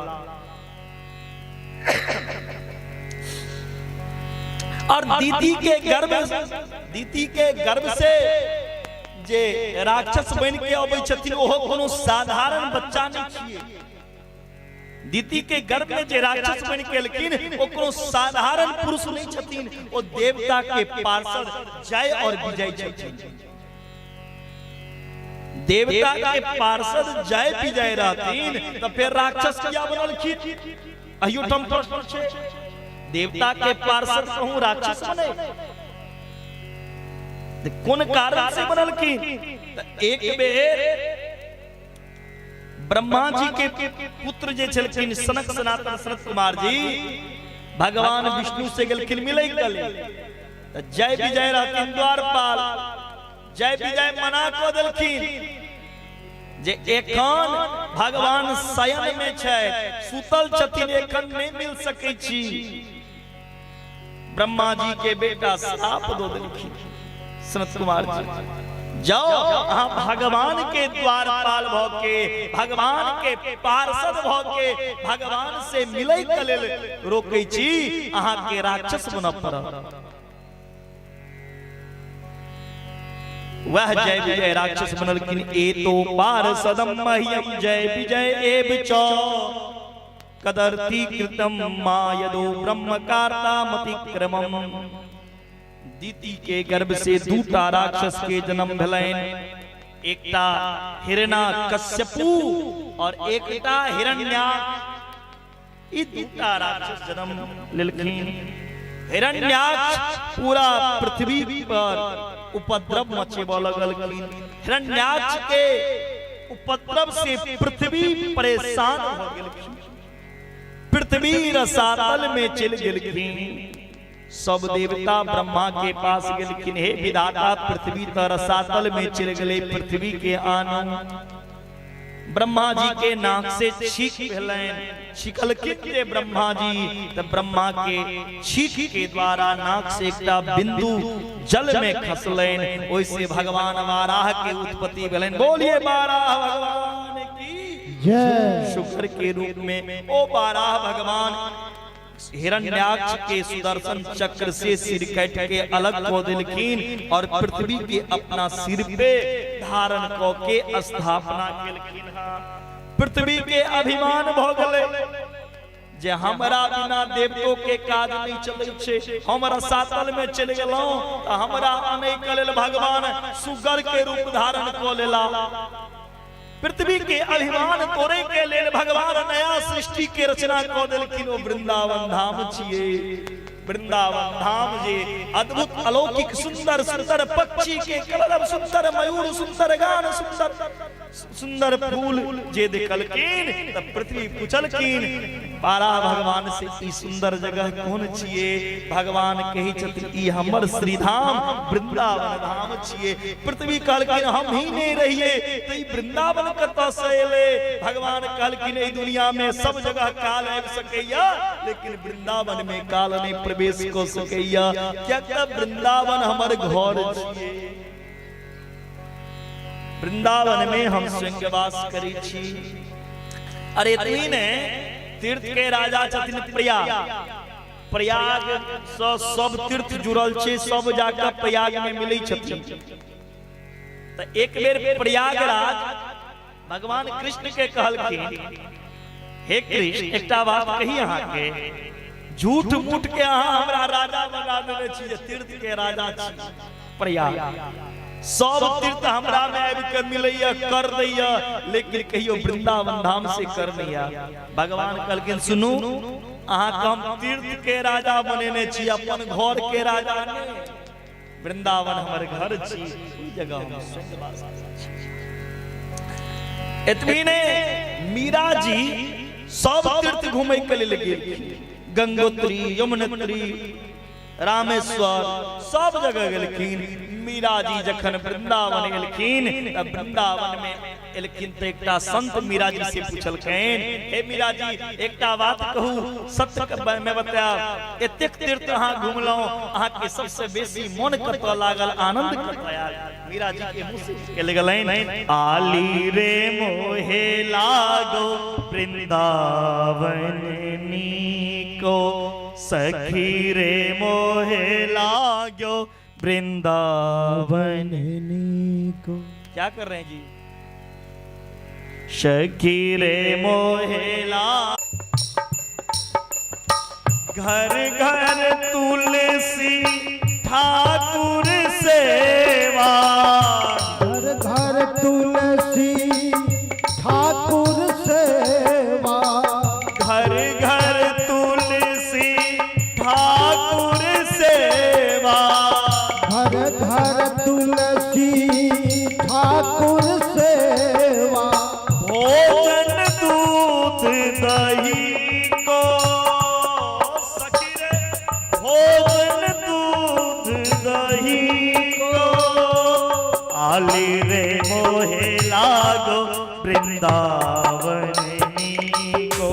और दीदी के गर्भ से जे राक्षस बन के अबै छथिन, ओहो कोनो साधारण बच्चा नहि छियै। दीदी के गर्भ में जे राक्षस बन के एलखिन, ओ कोनो साधारण पुरुष नहि छथिन। ओ देवता के पार्षद जय और विजय छथिन। देवता के पार्षद जय विजय रहथिन तऽ फेर राक्षस किया बनलखिन? अहियो ठाम प्रश्न छै, देवता के पार्षद कहूँ राक्षस बने तऽ कोन कारण से बनलखिन? तऽ एक बेर ब्रह्मा जी के पुत्र जे छलखिन सनक सनातन सनत कुमार जी, भगवान विष्णु से गेलखिन मिलै के लेल। तऽ जय विजय रहथिन द्वारपाल। जय विजय मना कऽ देलखिन जे एखन भगवान शयन में छै, सुतल छथिन, एखन नहि मिल सकै छी। ब्रह्मा जी के बेटा श्राप दऽ देलखिन सनत कुमार जी, जाओ, अहाँ भगवान के द्वारपाल भऽ के, भगवान के पार्षद भऽ के भगवान से मिलै के लेल रोकै छी, अहाँ के राक्षस बनऽ पड़त। वह जय विजय राक्षस बनलखिन। एतो पार्षदम मह्यम जय विजय एव च कदर्थी कृतम मायदो ब्रह्म कार्तामतिक्रमम। दीति के गर्भ से दूटा राक्षस के जन्म भेलनि, एकटा हिरणा कश्यपु और एकटा हिरण्याक्ष। ई दूटा राक्षस जन्म लेलखिन। हिरण्याक्ष पूरा पृथ्वी पर उपद्रव मचेबऽ लगलखिन। हिरण्याक्ष के उपद्रव से पृथ्वी परेशान हो गेलखिन, पृथ्वी रसातल में चलि गेलखिन। सब देवता ब्रह्मा के पास गेलखिन, हे विधाता पृथ्वी तऽ रसातल में चलि गेलै, पृथ्वी के आनू। ब्रह्मा जी के नाक से छींक भेलनि, छींकलखिन जे ब्रह्मा जी, तऽ ब्रह्मा के छींक के द्वारा नाक से एकटा बिंदु जल में खसलनि, ओहिसे भगवान वाराह के उत्पत्ति भेलनि। बोलिए वाराह भगवान की जय। शुक्र के रूप में ओ वाराह भगवान हिरण्याक्ष के सुदर्शन चक्र से सिर काट के अलग कऽ देलखिन और पृथ्वी के अपना सिर पे धारण कऽ के स्थापना केलखिन। पृथ्वी के अभिमान भऽ गेलै जे हमरा बिना देवतो के काज नहीं चलै छै, हम रसातल में चलि गेलहुं तऽ हमरा अनै के लेल भगवान सुगर के रूप धारण कऽ लेला। पृथ्वी के अभिमान तोड़े के लेल भगवान नया सृष्टि के रचना कऽ देलखिन। ओ वृंदावन धाम छियै। वृंदावन धाम जे अद्भुत अलौकिक सुंदर सुंदर पक्षी के कलरव, सुंदर मयूर, सुंदर गान, सुंदर सुंदर फूल जे देखलखिन तऽ पृथ्वी पुछलखिन पारा भगवान से, ई सुंदर जगह कोन छियै? भगवान कहै छथिन ई हमर श्रीधाम वृंदावन धाम छियै। पृथ्वी कहलखिन हम ही नहीं रहिए तऽ ई वृंदावन कतऽ से एलै? भगवान कहलखिन एहि दुनिया में सब जगह काल आबि सकैया, लेकिन वृंदावन में काल नहीं प्रवेश कऽ सकैया, किएक तऽ वृंदावन हमर घर छियै। वृंदावन में हम स्वयं वास करै छी। अरे एतबी ने, तीर्थ के राजा छथिन प्रयाग। प्रयाग सँ सब तीर्थ जुड़ल छै, सब जाकर प्रयाग में मिलै छथिन। तऽ एक बेर प्रयागराज भगवान कृष्ण के कहलखिन, हे कृष्ण एकटा बात कही अहाँके, झूठ मूठ के अहाँ हमरा राजा बना देने छी जे तीर्थ के राजा छी प्रयाग, सब तीर्थ हमरा में आबि के मिलैया कर दैया, लेकिन कहियो वृंदावन धाम से कर नहीं। भगवान कहलखिन सुनू, अहाँके हम तीर्थ के राजा बनेने छी, अपन घर के राजा नहि। वृंदावन हमर घर छी, ओहि जगह हम स्वयं वास करै छी। एतबी ने, मीरा जी सब तीर्थ घूमै के लेल गेलखिन, गंगोत्री, यमुनोत्री, रामेश्वर, सब जगह गेलखिन। मीरा जी जखन वृंदावन गेलखिन तऽ वृंदावन में एलखिन तऽ एकटा संत मीरा जी से पूछलखिन, हे मीरा जी एकटा बात कहू, सत्य में बतायब, एतेक तीर्थ अहाँ घुमलहुँ, अहाँके सबसे बेसी मन कतऽ लागल, आनंद कतऽ आयल? मीरा जी के मुँह से निकलि गेलनि, आली रे मोहे लागो वृंदावन नीको, सखी रे मोहे लागो वृंदावन नीको। क्या कर रहे हैं जी? सखी रे मोहेला घर घर तुलसी ठाकुर सेवा, घर घर तुलसी ठाकुर सेवा, घर घर तुलसी ठाकुर सेवा, घर घर तुलसी ठाकुर सेवा, भोजन दूध दही को, सखी रे भोजन दूध दही को, आली रे मोहे लागो वृंदावन को,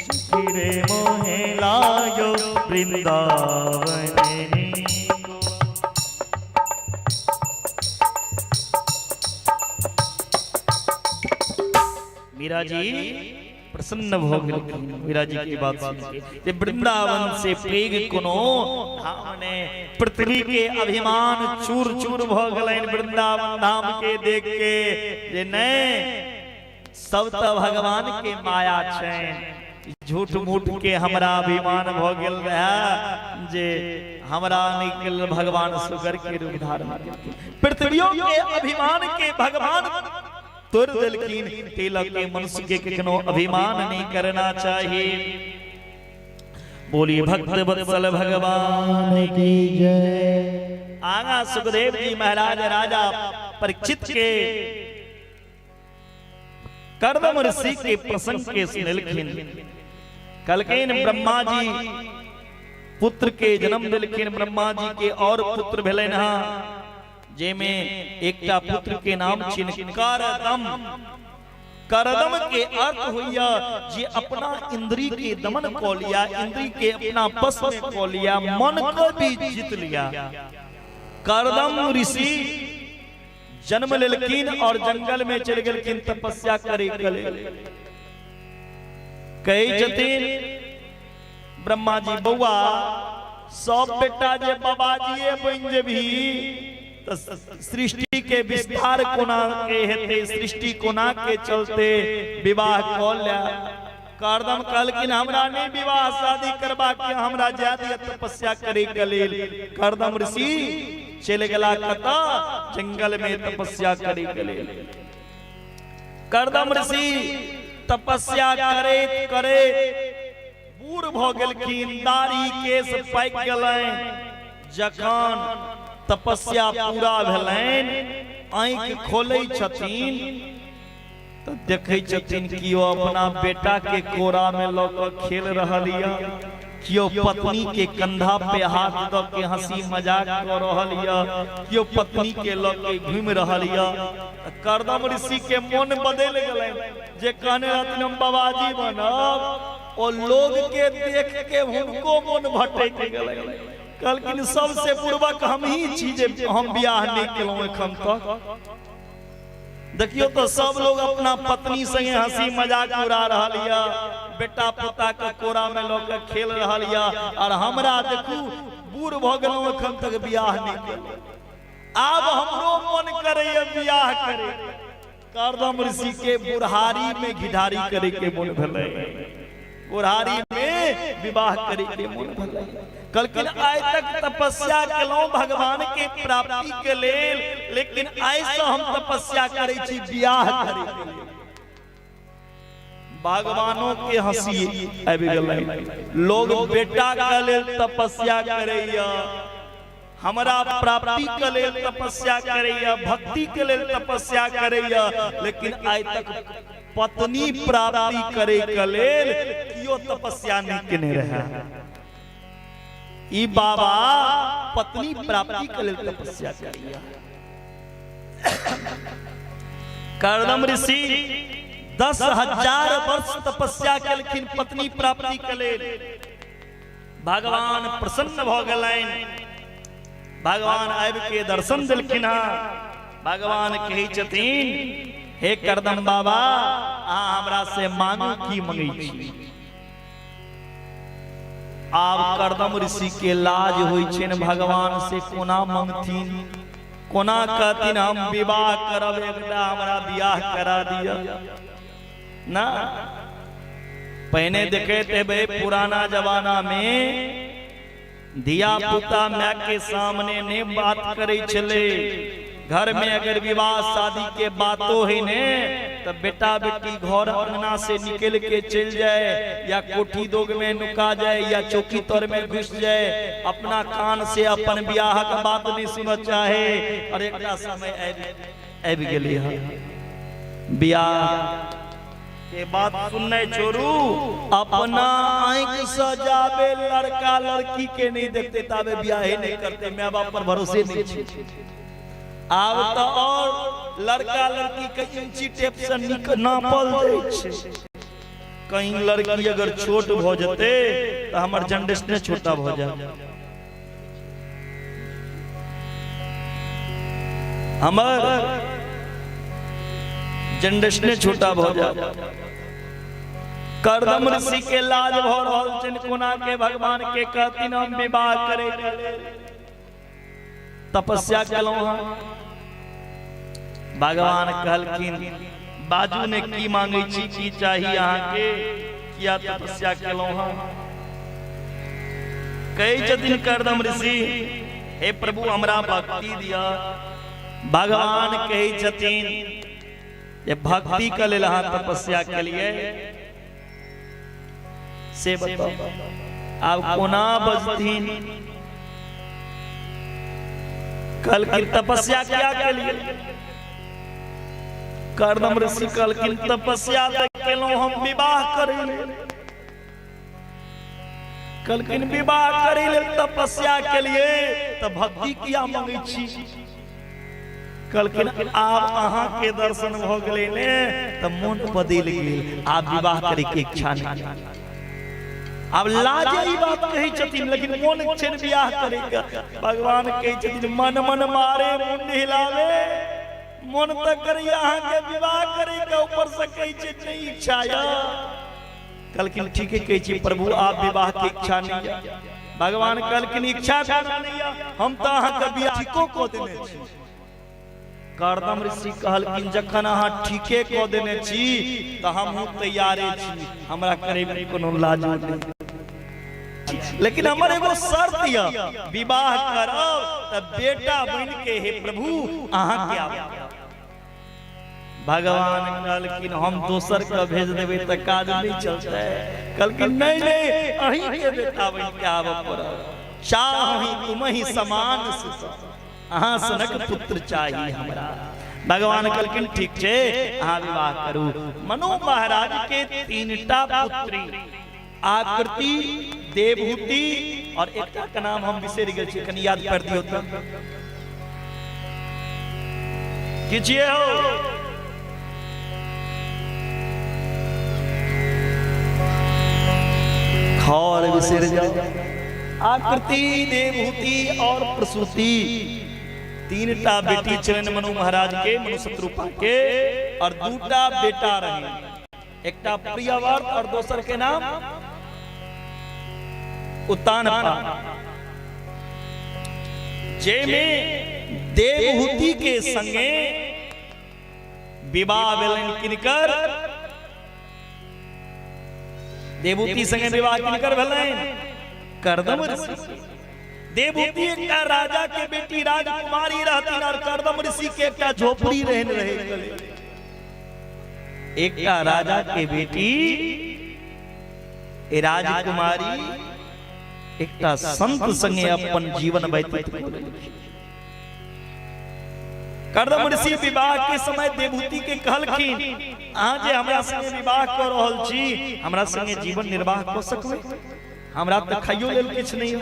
सखी रे मोहे लागो वृंदावन को। मीरा जी प्रसन्न भऽ गेलखिन मीरा जी के बात सुन के जे वृंदावन से पैघ कोनो धाम ने। पृथ्वी के अभिमान चूर चूर भऽ गेलनि वृंदावन धाम के देख के जे नहि, सब तऽ भगवान के माया छनि। झूठ मूठ के हमरा अभिमान भ गेल रहे जे हमरा निकल भगवान सुगर के रूप धारण केलखिन। पृथ्वियों के अभिमान के भगवान तोड़ देलखिन। तिलक के मनुष्य के कखनो अभिमान नहीं करना चाहिए। बोली भक्त वत्सल भगवान की जय। आगा सुखदेव जी महाराज राजा परीक्षित के कर्दम ऋषि के प्रसंग के सुनलखिन। कहलखिन ब्रह्मा जी पुत्र के जन्म दिलखिन। ब्रह्मा जी के और पुत्र भेलनि हँ, जेमे एकटा पुत्र के नाम छिन करदम। करदम के अर्थ होइया जे अपना इंद्री के दमन क लिया, इंद्री के अपना बस में क लिया, मन को भी जीत लिया। करदम ऋषि जन्म लेलखिन और जंगल में चलि गेलखिन तपस्या करे के लेल। कहै छथिन ब्रह्मा जी, बौआ सब बेटा जे बाबाजीए बनि जेबही तऽ सृष्टि के विस्तार कोना के हेतै, सृष्टि कोना के चलते, विवाह कऽ ले। करदम कहलखिन हमरा नहीं विवाह शादी करबा के, हमरा जाय दिअ तपस्या करे के लेल। करदम ऋषि चलि गेला कतऽ? जंगल में तपस्या करे के लेल। करदम ऋषि तपस्या करैत करैत बूढ़ भऽ गेलखिन, दाढ़ी केश पाकि गेलनि। जखन तपस्या पूरा भेलनि, आँखि खोलै छथिन तऽ देखै छथिन कियो अपना बेटा के कोरा में लऽ कऽ खेल रहल यऽ, कियो पत्नी के कंधा पे हाथ दऽ के हंसी मजाक कऽ रहल यऽ, कियो पत्नी के लऽ के घूमि रहल यऽ। करदम ऋषि के मन बदलि गेलनि। जे कहने रहथिन हम बाबाजी बनब, ओ लोग के देख के हुनको मन भटकि गेलनि। कहलखिन सबसे पूर्वक हम ही छी जे हम बियाह नहि केलहुँ एखन तक। देखियो तो सब लोग अपना पत्नी संगे हंसी मजाक उड़ा रहल यऽ, बेटा पोता के कोरा में लऽ के खेल रहल यऽ, और हमरा देखू बूढ़ भऽ गेलहुँ एखन तक बियाह नहि केलहुँ। आब हमरो मन करैया बियाह करे। करदम ऋषि के बुढ़ारी में घिढारी करे के मन भेलै, बुढ़ारी में विवाह करे के मन भेलै। कहलखिन आइ तक तपस्या केलहुँ भगवान के प्राप्ति के लेल, लेकिन आइ से हम तपस्या करै छी बियाह करे के लेल। भगवानों के हंसी आबि गेलै। लोग बेटा के लेल तपस्या करैया, हमरा प्राप्ति के लेल तपस्या करैया, भक्ति के लेल तपस्या करैया, लेकिन आइ तक पत्नी प्राप्ति करे के लेल कियो तपस्या नहीं केने रहे। ई बाबा पत्नी प्राप्ति के लेल तपस्या करैया। करदम ऋषि 10,000 वर्ष तपस्या केलखिन पत्नी प्राप्ति के लेल। भगवान प्रसन्न भऽ गेलनि। भगवान आबि के दर्शन देलखिन हँ। भगवान कहै छथिन हे करदम बाबा, अहाँ हमरा से मांगू की मंगै छी। आब करदम ऋषि के लाज होइ छनि भगवान से कोना मंगथिन, कोना कहथिन हम विवाह करब, एकटा हमरा बियाह करा दिअ ना। पहिने देखैत हेबै पुराना जमाना में धिया पुता my के सामने ने बात करै छलै। घर में अगर विवाह शादी के बातो है ने तो बेटा बेटी घर अंगना से निकल के चल जाए, या कोठी दोग में नुका जाए, या चौकी तर में घुस जाए, अपना कान से अपन बियाह के बात नहीं सुन चाहे। और एकटा समय आबि गेलै हँ, बियाह के बात सुनने छोड़ू, अपना आँख से जाबे लड़का लड़की के नहीं देखते ताबे बियाहे नहीं करते, my बाप पर भरोसे नहीं छे। आब तो और लड़का लड़की के इंची टेप से नापल जाइ छै। कहीं लड़की अगर छोट भ जेते तो हमर जनरेशन छोटा भ जाए, हमर जनरेशन छोटा भ जाए। करदम ऋषि के लाज भ रहल छनि, कोना के भगवान के कहथिन हम विवाह करे के लेल तपस्या केलहुँ हँ। भगवान कहलखिन बाजू ने की मांगै छी, की चाही अहाँके, किया तपस्या केलहुँ हँ? कहै छथिन करदम ऋषि, हे प्रभु हमरा भक्ति दिअ। भगवान कहै छथिन जे भक्ति के लेल अहाँ तपस्या केलियै से बताउ। आब कोना बजथिन? कहलखिन तपस्या क्या केलियै? करदम ऋषि कहलखिन तपस्या तऽ केलहुँ हम विवाह करै लेल। कहलखिन विवाह करै लेल तपस्या केलियै तऽ भक्ति किया मंगै छी? कहलखिन आब अहाँ के दर्शन भऽ गेलै ने तऽ मोन बदलि गेल, आब विवाह करे के इच्छा नहि। आब लाजे ई बात कहै छथिन, लेकिन मोन छनि बियाह करे के। भगवान कहै छथिन मन मन मारे मुंड हिलावे, मोन तऽ करैया अहाँके विवाह करे के, ऊपर से कहै छै नहि इच्छा यऽ। कहलखिन ठीके कहै छी प्रभु, आब विवाह के इच्छा नहीं है। भगवान कहलखिन इच्छा कोना नहीं है, हम तऽ अहाँके बियाह ठीको कऽ देने छी। करदम ऋषि कहलखिन जखन अहाँ ठीके कऽ देने छी तऽ हमहूँ तैयारे छी, हमरा करे में कोनो लाज नहीं, लेकिन हमर एगो शर्त यऽ, विवाह करब तऽ बेटा बनि के हे प्रभु अहाँके आब। भगवान कहलखिन हम दोसर के भेज देबै तऽ काज नहि चलतै। कहलखिन नहीं नहीं, अहीं के बेटा बनि के आबऽ पड़त। चाही तुमही समान सुत, अहाँ सनक पुत्र चाही हमरा। भगवान कहलखिन ठीक छै, अहाँ विवाह करू। मनु महाराज के तीनटा पुत्री, आकृति, देवहूति और एकटा के नाम हम बिसरि गेल छी, कनि याद कर दियौ तऽ। की छियै हो? खर बिसरि जाओ। आकृति, देवहूति और प्रसूति, तीनटा बेटी छलनि मनु महाराज के, मनु शत्रुपा के, और दूटा बेटा रहनि, एकटा प्रियव्रत और दोसर के नाम उत्तानपाद। जेमे देवहूति के संगे विवाह भेलनि किनकर? देवहूति संगे विवाह किनकर भेलनि? करदम ऋषि। देवहूति एकटा राजा के बेटी राजकुमारी रहथिन और करदम ऋषि के एकटा झोपड़ी रहन रहे। एकटा राजा के बेटी राजकुमारी एकटा संत संगे अपन जीवन व्यतीत कऽ लेलखिन। करदम ऋषि विवाह के समय देवहूति के कहलखिन अहाँ जे हमरा संगे विवाह कऽ रहल छी, हमरा संगे जीवन निर्वाह कऽ सकबै? हमरा तऽ खाइयो लेल किछु नहि।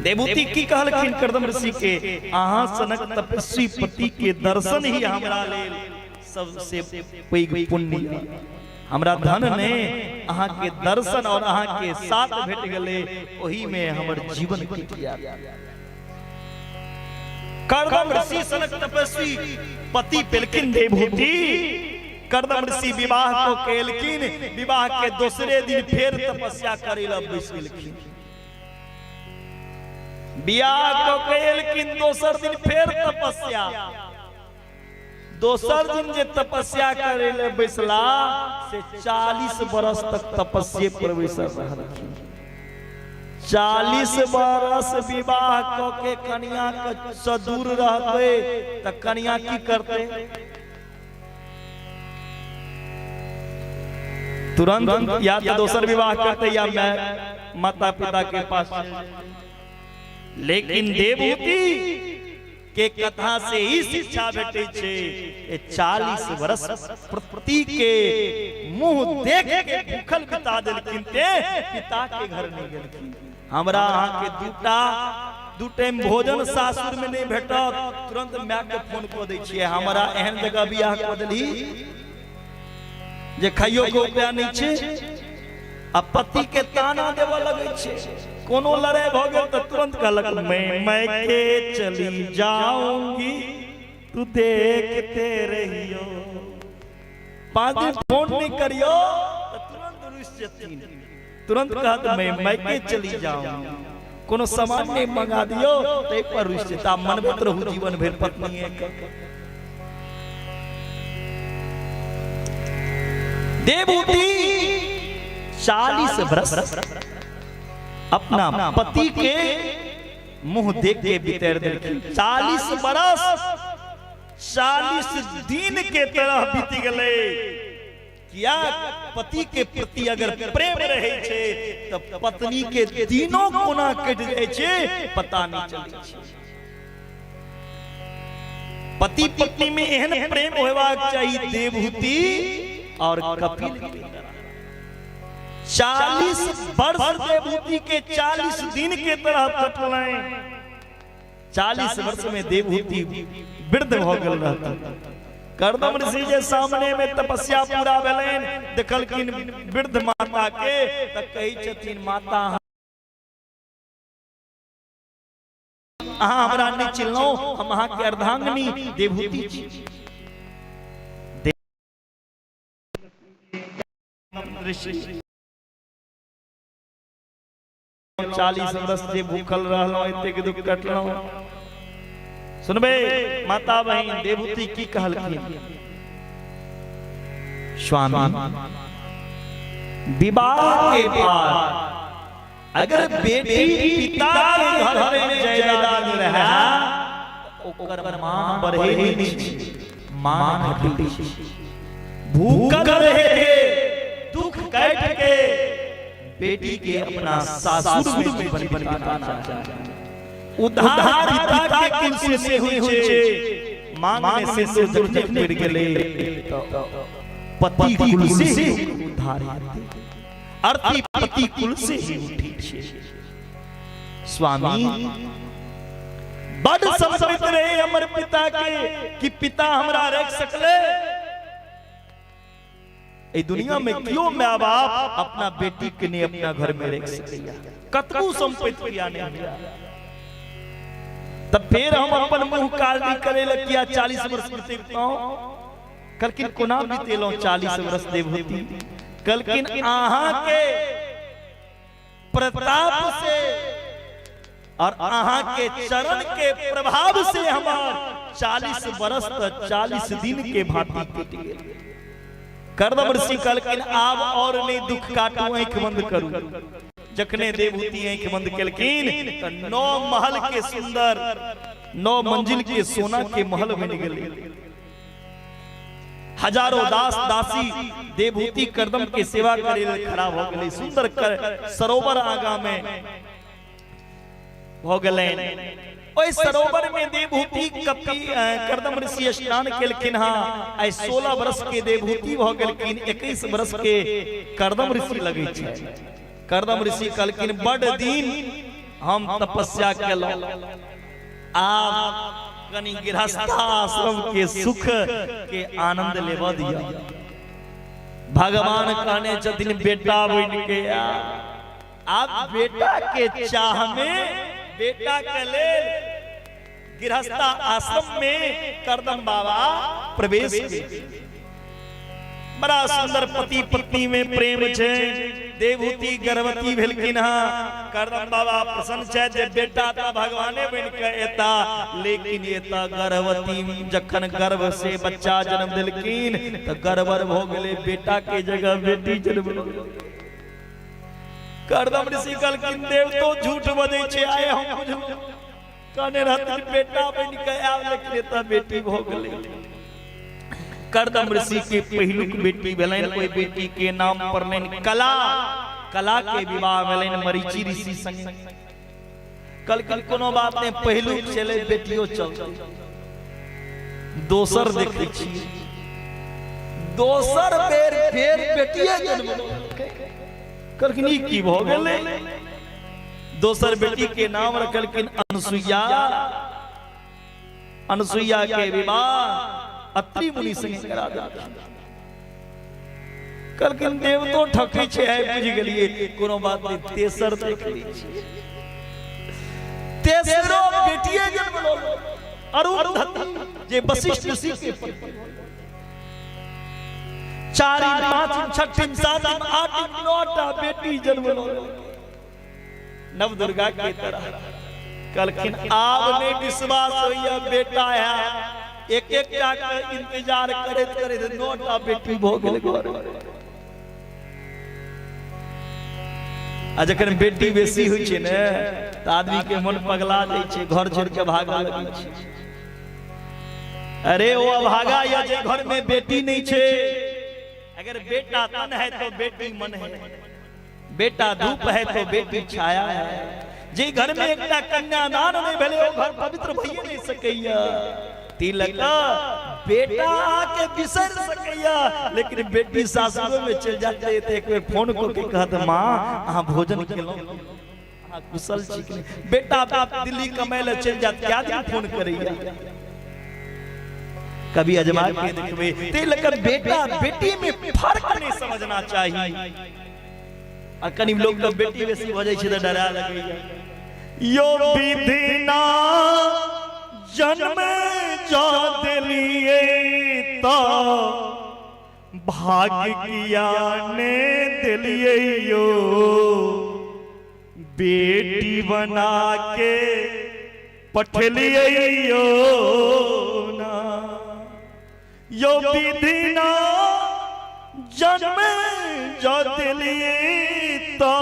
देवहूति की कहलखिन करदम ऋषि के? अहाँ सनक तपस्वी पति के दर्शन ही हमरा लेल सबसे पैघ पुण्य। हमरा धन ने अहाँ के दर्शन और अहाँ के साथ भेट गेलै, ओही में हमर जीवन कटि जायत। करदम ऋषि सनक तपस्वी पति पेलखिन देवहूति। करदम ऋषि विवाह को केलखिन, विवाह के दोसरे दिन फेर तपस्या करे ला बैस गेलखिन। बियाह को केलखिन, दोसर दिन फेर तपस्या। दोसर दिन जे तपस्या करे ले बैसला से 40 बरस तक तपस्ये पर बैसल रहलखिन। 40 बरस विवाह क के कनिया के से दूर रहते त कनिया की करते? तुरंत या तो दोसर विवाह करते या मैं माता पिता के पास। लेकिन देवहूति के कथा से ही शिक्षा भेटै छै, 40 वर्ष प्रति के मुंह देख के भूखल बिता देलखिन, ते पिता के घर नहीं गेलखिन। हमरा अहाँ के दूटा दू टाइम भोजन सासुर में नहीं भेटत, तुरंत my के फोन कऽ दै छियै, हमरा एहन जगह बियाह कऽ देलही जे खाइयो के उपाय नहीं छै। आ पति के ताना देबऽ लगै छै, कोनो लड़ाई भऽ गेल तऽ तुरंत कहलक मैं मैके चली जाऊंगी, तू देखते रहियो। 5 दिन फोन नहीं करियो तऽ तुरंत रुसि जेथिन, तुरंत कहत मैं मैके चली जाऊंगी। कोनो सामान नहीं मंगा दियो ताहि पर रुसि जेता। मनबैत रहू जीवन भरि पत्नी के। देवहूति 40 वर्ष अपना पति के मुंह देख के बितेर देलखिन। 40 बरस 40 दिन के तरह बीत गेलै। किया पति के प्रति अगर प्रेम रहे छै त पत्नी के दिनों कोना कटि जाइ छै पता नहीं चलै छै। पति पत्नी में एहन प्रेम होबाक चाही देवहूति और कपिल के तरह। 40 वर्ष देवहूति के 40 दिन के तरह कटलनि। 40 वर्ष में देवहूति वृद्ध भ गेल रहता। करदम ऋषि जे सामने में तपस्या पूरा भेलनि, देखलखिन वृद्ध माता के त कहै छथिन, माता अहाँ हमरा नहि चिन्हलहुँ, हम अहाँके अर्धांगिनी देवहूति छी। ऋषि 40 वर्ष जे भूखल रहलहुँ, एतेक दुख कटलहुँ। सुनबे माता बहिन, देवहूति की कहलखिन? स्वामी, विवाह के बाद अगर बेटी पिता के घर में जायदाद रहे, ओकर मान बढ़े नहीं छै, मान घटै छै। भूखल रहे के, दुख काट के बेटी के अपना सासुर में जीवन बिताना चाही। उद्धार पिता के कुल से होइ छै। मांग में से सिंदूर जखने पड़ गेलै त पति कुल से उद्धार हेतै। अर्थी पति कुल से ही उठी छै। स्वामी, बड संपत्ति रहे हमर पिता के कि पिता हमरा रख सकले। एहि दुनिया में क्यों माय बाप अपना बेटी के नहीं अपना घर में रख सकैया, कतबो संपत्ति किया नहीं हुआ। तब फिर हम अपन मुंह काल नहीं करे ल किया 40 वर्ष बितेलहुँ। कलकिन कोना बितेलहुँ 40 वर्ष देवहूति? कलकिन अहाँ के प्रताप से और अहाँ के चरण के प्रभाव से हमार 40 वर्ष तक 40 दिन के भांति कटि गेल। करदम ऋषि कहलखिन, आब और नहीं दुख काटू, आंखि बंद करू। जखने देवहूति आंखि बंद केलखिन त 9 महल के सुंदर 9 मंजिल के सोना के महल बनि गेलै। हजारों दास दासी देवहूति करदम के सेवा करे लेल खड़ा भ गेलै। सुंदर कर सरोवर आगा में भ गेलनि। ओहि सरोवर में देवहूति कपि करदम ऋषि स्नान केलखिन। हाँ, आइ 16 वर्ष के देवहूति भ गेलखिन, 21 वर्ष के करदम ऋषि लगै छै। करदम ऋषि कहलखिन, बड दिन हम तपस्या केलहुँ, आब कनि गृहस्थाश्रम के सुख के आनंद लेबऽ दिअ। भगवान कहने छथिन, बेटा बनि के आ। आब बेटा के चाह में, बेटा के लेल गृहस्था आश्रम में करदम बाबा प्रवेश केलखिन। बड़ा सुंदर पति पत्नी में प्रेम छै। देवहूति गर्भवती भेलखिन हँ। करदम बाबा प्रसन्न छै जे बेटा तऽ भगवाने बनि के एता, लेकिन एता गर्भवती जखन गर्भ से बच्चा जन्म देलखिन तऽ गड़बड़ भऽ गेलै, बेटा के जगह बेटी जन्म लेलकै। करदम ऋषि कहलखिन, देव तो झूठ बजै छै, आइ हम बुझलहुँ। कहने रहथिन बेटा बनि के आयब, लेकिन एतऽ बेटी भऽ गेलै। करदम ऋषि के पहिलुक बेटी भेलनि, ओहि बेटी के नाम पड़लनि कला। कला के विवाह भेलनि मरीचि ऋषि संगे। कहलखिन, कोनो बात नहि, पहिलुक छलै, बेटियो चलतै। दोसर देखै छी, दोसर बेर फेर बेटिए जन्म। कहलखिन, ई की भऽ गेलै? दोसर बेटी के नाम रखलखिन अनुसुईया। अनुसुईया के विवाह अत्रि मुनि संगे करा देलखिन। कहलखिन, देव तो ठकै छै, आइ बुझि गेलियै। कोनो बात नहि, तेसर देख लै छियै। तेसरो बेटिए जन्म लऽ अरुंधति, जे वशिष्ठ ऋषि के पत्नी। चारिम, पांचम, छठिम, सातम, आठम, 9टा बेटी जन्म लऽ नव दुर्गा के तरह। कहलखिन, आब नहि विश्वास होइया बेटा है। एक एक टा के इंतजार करैत करैत 9टा बेटी भऽ गेल घर। आ जखन बेटी बेसी होइ छै ने तऽ आदमी के मन पगला जाइ छै, घर छोड़ के भागऽ लगै छै। अरे ओ अभागा या जे घर में बेटी नहीं छै, अगर बेटा तन है तो बेटी मन है, बेटा धूप है तो बेटी छाया है। जे घर में एकटा कन्यादान नहीं भेलै ओ घर पवित्र भइए नहीं सकैया। तिलक बेटा आके बिसर सकैया, लेकिन बेटी सासुरो में चल जाते तो एक बेर फोन करके कहत माँ अहाँ भोजन केलहुँ, अहाँ कुशल छी कि नहि? बेटा दिल्ली कमाय लए चलि जात, क्या दिन फोन करैया? कभी अजमा के देखबै। तिलक बेटा बेटी में फर्क नहीं समझना चाहिए। आ कनी लोग के बेटी बेसी भऽ जाइ छै तऽ डरा लगैया। यो विधिना जन्म जा दिलिए तो भाग किया ने दिलिए यो, बेटी बना के पठलिए यो ना। यो विधिना जन्म जा दिलिए तो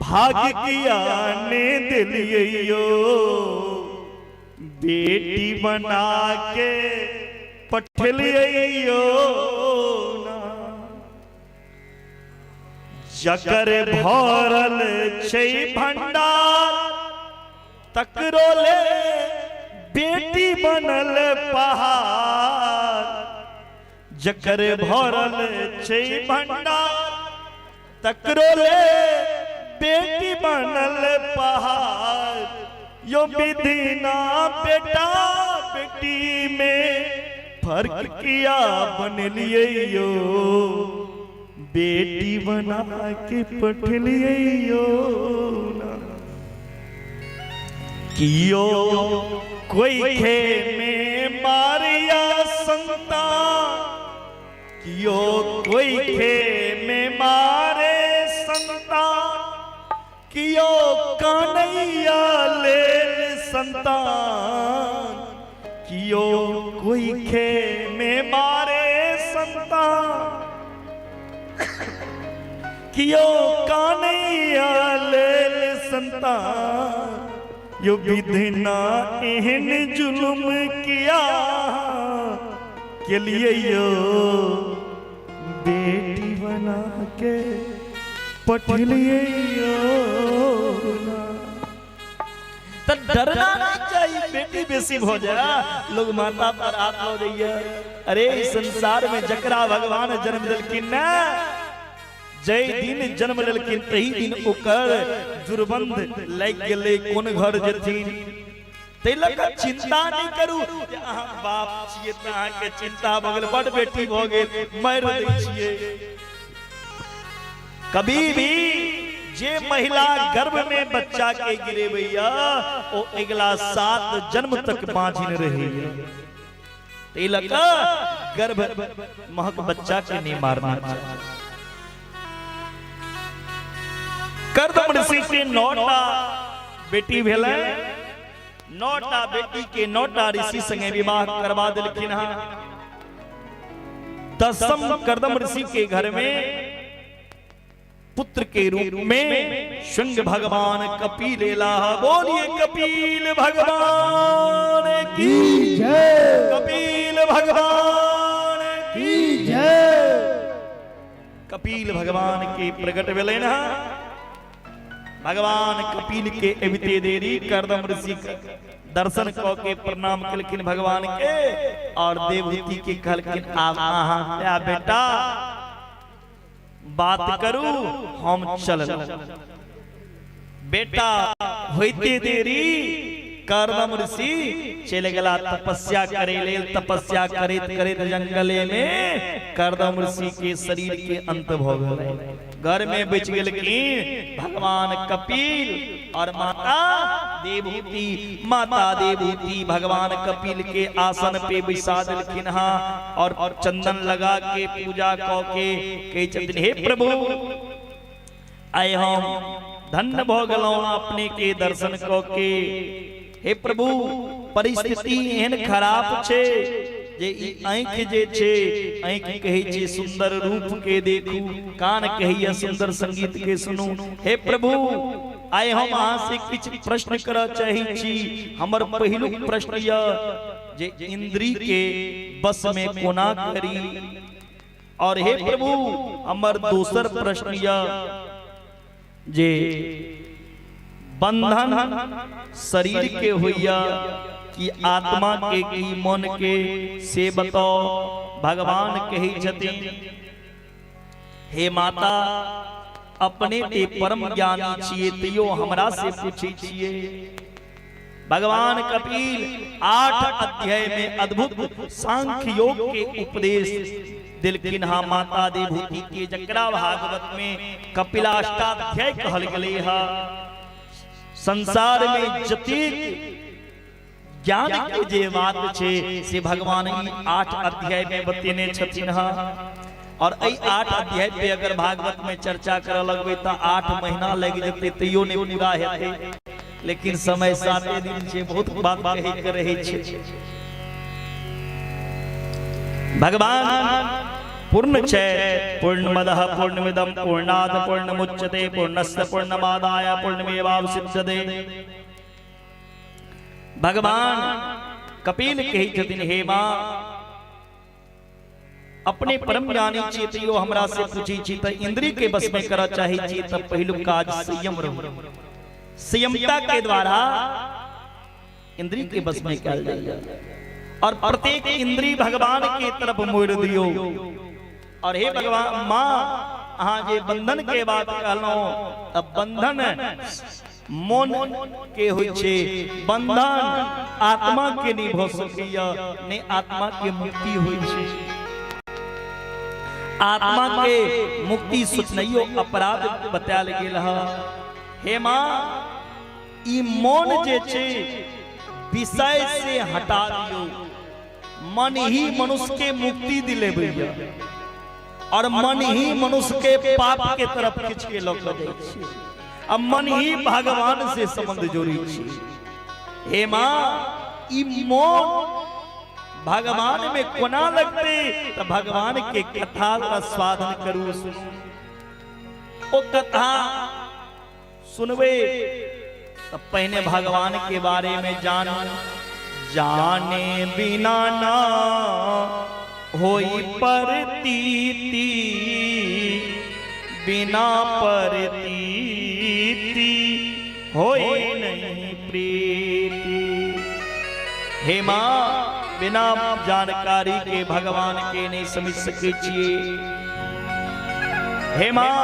भाग किया ने दिलिए यो, बेटी बना के पठलिए यो ना। जकर भरल छै भंडार तकरो ले बेटी बनल पहाड़, जकर भरल छै भंडार तकरो ले बेटी बनल पहाड़। यो विधिना बेटा बेटी में फर्क किया बनलिए यो, बेटी बना के पठलिए यो ना। कियो कोई खे में मारिया संतान, कियो कोई खे में मारे संतान, कियो कानैया लेल संतान, कियो कोई खे में मारे संतान, कियो कानैया लेल संतान। यो विधिना एहन जुल्म किया के लिए यो, बेटी बना के पठलिए यो ना। त डरना नहीं चाहिए, बेटी बेसी हो जाए लोग माता पर हाथ लो जाइए। अरे इस संसार में जकरा भगवान जन्म दिलखिन ना, जय दिन जन्म लेलखिन तही दिन ओकर दुर्बंध लागि गेलै, कोन घर जेथिन। ताहि लऽ कऽ चिंता नहि करू जे अहाँ बाप छियै तऽ अहाँके चिंता भऽ गेल, बड बेटी भऽ गेल मारि दै छियै। कभी भी जे महिला गर्भ में बच्चा के गिरेबैया ओ अगिला 7 जन्म तक बाँझिन रहैया। ताहि लऽ कऽ गर्भ महक बच्चा के नहीं मारना चाही। कर्दम ऋषि के 9टा बेटी भेलै, 9टा बेटी के 9टा ऋषि संगे विवाह करवा देलखिन हँ। 10म कर्दम ऋषि के घर में पुत्र के रूप में स्वयं भगवान कपिल एला। बोलिए कपिल भगवान की जय, कपिल भगवान की जय। कपिल भगवान के प्रकट भेलनि हँ। भगवान कपिल के अबिते देरी कर्दम ऋषि के दर्शन क के प्रणाम केलखिन भगवान के, और देवहूति के कहलखिन आब अहाँ बेटा बात करू, हम चललहुँ। बेटा होइते देरी कर्दम ऋषि चलि गेला तपस्या करे लेल। तपस्या करैत करैत जंगले में कर्दम ऋषि के शरीर के अंत भऽ गेलै। घर में बचि गेलखिन भगवान कपिल और माता देवहूति। माता देवहूति भगवान कपिल के आसन पे बैसा देलखिन हँ और चंदन लगा के पूजा क के कहै छथिन हे प्रभु आइ हम धन्य भऽ गेलहुँ अपने के दर्शन क के। हे प्रभु परिस्थिति एहन खराब छै, जे ई आँखि जे छै, आँखि कहै छै सुंदर रूप के देखू, कान कहैया सुंदर संगीत के सुनू। हे प्रभु, आइ हम अहाँ से किछु प्रश्न करऽ चाहै छी। हमर पहिलुक प्रश्न यऽ जे इंद्री के बस में कोना करी, और हे प्रभु हमर दोसर प्रश्न यऽ जे बंधन शरीर के होइया कि आत्मा के कि मन के, से बताओ। भगवान कहै छथिन, हे माता, अपने ते परम ज्ञानी छियै तैयो हमरा से पूछै छियै। भगवान कपिल 8 अध्याय में अद्भुत सांख्य योग के उपदेश दिलखिन हा माता देवहूति के, जकरा भागवत में कपिलाष्टाध्याय कहल गेलै हा। संसार में जतेक ज्ञान के जे बात छै से भगवान ई 8 अध्याय में बतेने छथिन हा। और एहि 8 अध्याय पे अगर भागवत में चर्चा करऽ लगबै तऽ 8 महीना लागि जेतै, तैयो नहि पूरा हेतै। लेकिन समय 7 दिन छै, बहुत बात कहै के रहै छै। भगवान पूर्ण छै, पूर्णमदः पूर्णमिदं पूर्णात् पूर्णमुच्यते पूर्णस्य पूर्णमादाय पूर्णमेवावशिष्यते। भगवान कपिल कहै छथिन, हे माँ, अपने परम ज्ञानी छी तैयो हमरा से पूछै छी, तऽ इंद्री के बस में करऽ चाहै छी तऽ पहिलुक काज संयम रहू। संयमता के द्वारा इंद्री के बस में कयल जाइए और प्रत्येक इंद्री भगवान के तरफ मोड़ दियो। और हे भगवान माँ, अहाँ जे बंधन के बात कहलहुँ, तऽ बंधन मन के होइ छै, बंधन आत्मा के नहीं भऽ सकैया, नहि आत्मा के मुक्ति होइ छै। आत्मा के मुक्ति सोचनाइयो अपराध बतायल गेल है। हे माँ, ई मन जे छै विषय से हटा दियौ। मन ही मनुष्य के मुक्ति दिलेबैया और मन ही मनुष्य के पाप के तरफ खींच के लऽ के जाइ छै, आ मन ही भगवान से संबंध जोड़ै छै। हे माँ, ई मन भगवान में कोना लगतै? तऽ भगवान के कथा का स्वादन करू, सुनू। ओ कथा सुनबै तऽ पहिने भगवान के बारे में जानू। जाने बिना ना होई परतीति, बिना परतीति होई नहीं प्रीति। हे माँ, बिना जानकारी के भगवान के नहीं समझ सकै छियै। हे माँ,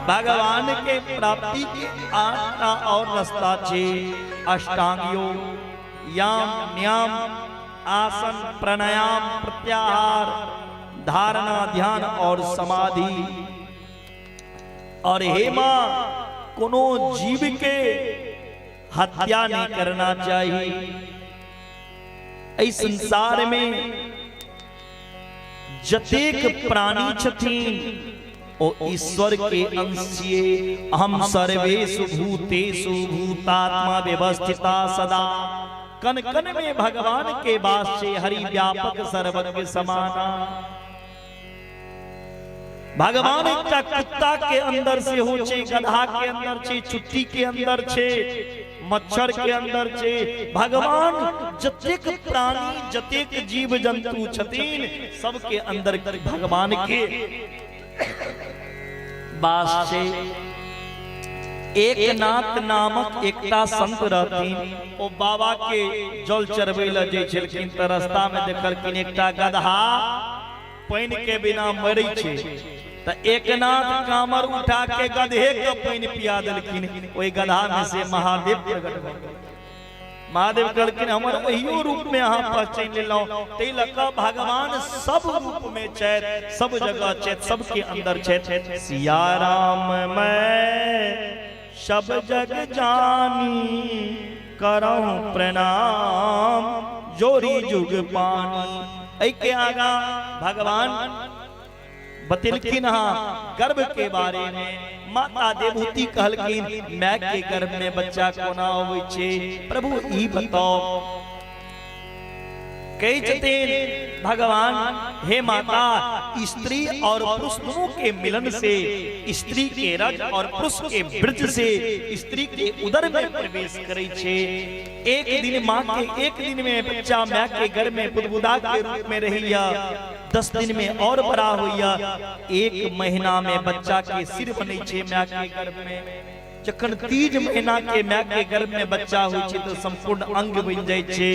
भगवान के प्राप्ति के आठटा और रास्ता छै, अष्टांग योग, यम नियम, आसन, प्राणायाम, प्रत्याहार, धारणा, ध्यान और समाधि। और हे माँ, कोनो जीव के हत्या नहीं करना चाहिए। एहि संसार में जतेक प्राणी छथिन ओ ईश्वर के अंश छियै। अहम सर्वेषु भूतेषु भूतात्मा व्यवस्थिता सदा। कण कण में भगवान के वास छै, हरि व्यापक सर्वज्ञ समाना। भगवान एकटा कुत्ता के अंदर से हो छै, गधा के अंदर छै, चुट्टी के अंदर छै, मच्छर के अंदर छै। भगवान जतेक प्राणी जतेक जीव जंतु छथिन सबके अंदर भगवान के वास छै। एकनाथ नामक एकटा संत रहथिन, ओ बाबा के जल चढ़बै लए जाइ छलखिन तऽ रास्ता में देखलखिन एकटा गधा पानि के बिना मरै छै, तऽ एकनाथ कामर उठा के गधे के पानि पिया देलखिन। ओहि गधा में से महादेव प्रकट भऽ गेल। महादेव कहलखिन, हमर ओहियो रूप में अहाँ पहचानि लेलहुँ। ताहि लऽ कऽ भगवान सब रूप में छथि, सब जगह छथि, सबके अंदर छथि। सिया राम मैं सब जग जानी, करहु प्रणाम जोरी जुग पानी। एहि के आगा भगवान बतेलखिन हाँ गर्भ के बारे में। माता देवहूति कहलखिन, my के गर्भ में बच्चा कोना अबै छै? प्रभु ई बताओ। कहै छथिन भगवान, हे माता, स्त्री और पुरुष दोनों के मिलन से, स्त्री के रज और पुरुष के ब्रज से स्त्री के उदर में प्रवेश करै छै। एक दिन माँ के, एक दिन में बच्चा माय के गर्भ में बुदबुदा के रूप में रहैया, 10 दिन में और बड़ा होइया, 1 महीना में बच्चा के सिर बनै छै माय के गर्भ में। जखन 3 महीना के माय के गर्भ में बच्चा होइ छै तऽ संपूर्ण अंग बनि जाइ छै।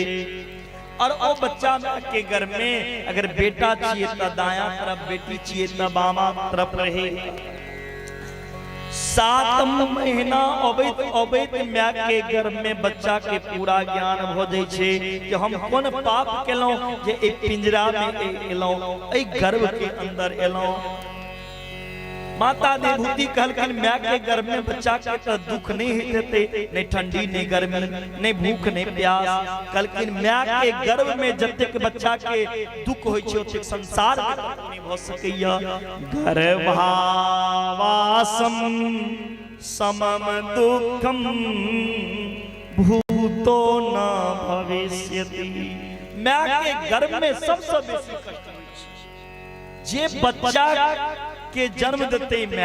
और ओ बच्चा माय के गर्भ में अगर बेटा छियै तऽ दायां तरफ, बेटी छियै तऽ बामा तरफ रहे। 7 महीना अबैत अबैत माय के गर्भ में बच्चा के पूरा ज्ञान भऽ जाइ छै कि हम कोन पाप केलहुँ जे एहि पिंजरा में एलहुँ, एहि गर्भ के अंदर एलहुँ। माता देवहूति कहलखिन माय के गर्भ में बच्चा के तऽ दुख नहीं होइत हेतै, नहि ठंडी नहि गर्मी, नहि भूख नहि प्यास। कहलखिन माय के गर्भ में जतेक बच्चा के दुख होइ छै ओतेक संसार में कतौ नहि भऽ सकैया। गर्भावासम समम दुखम भूतो न भविष्यति। माय के गर्भ में सबसँ बेसी कष्ट होइ छै। जे बच्चा के जन्म देते my,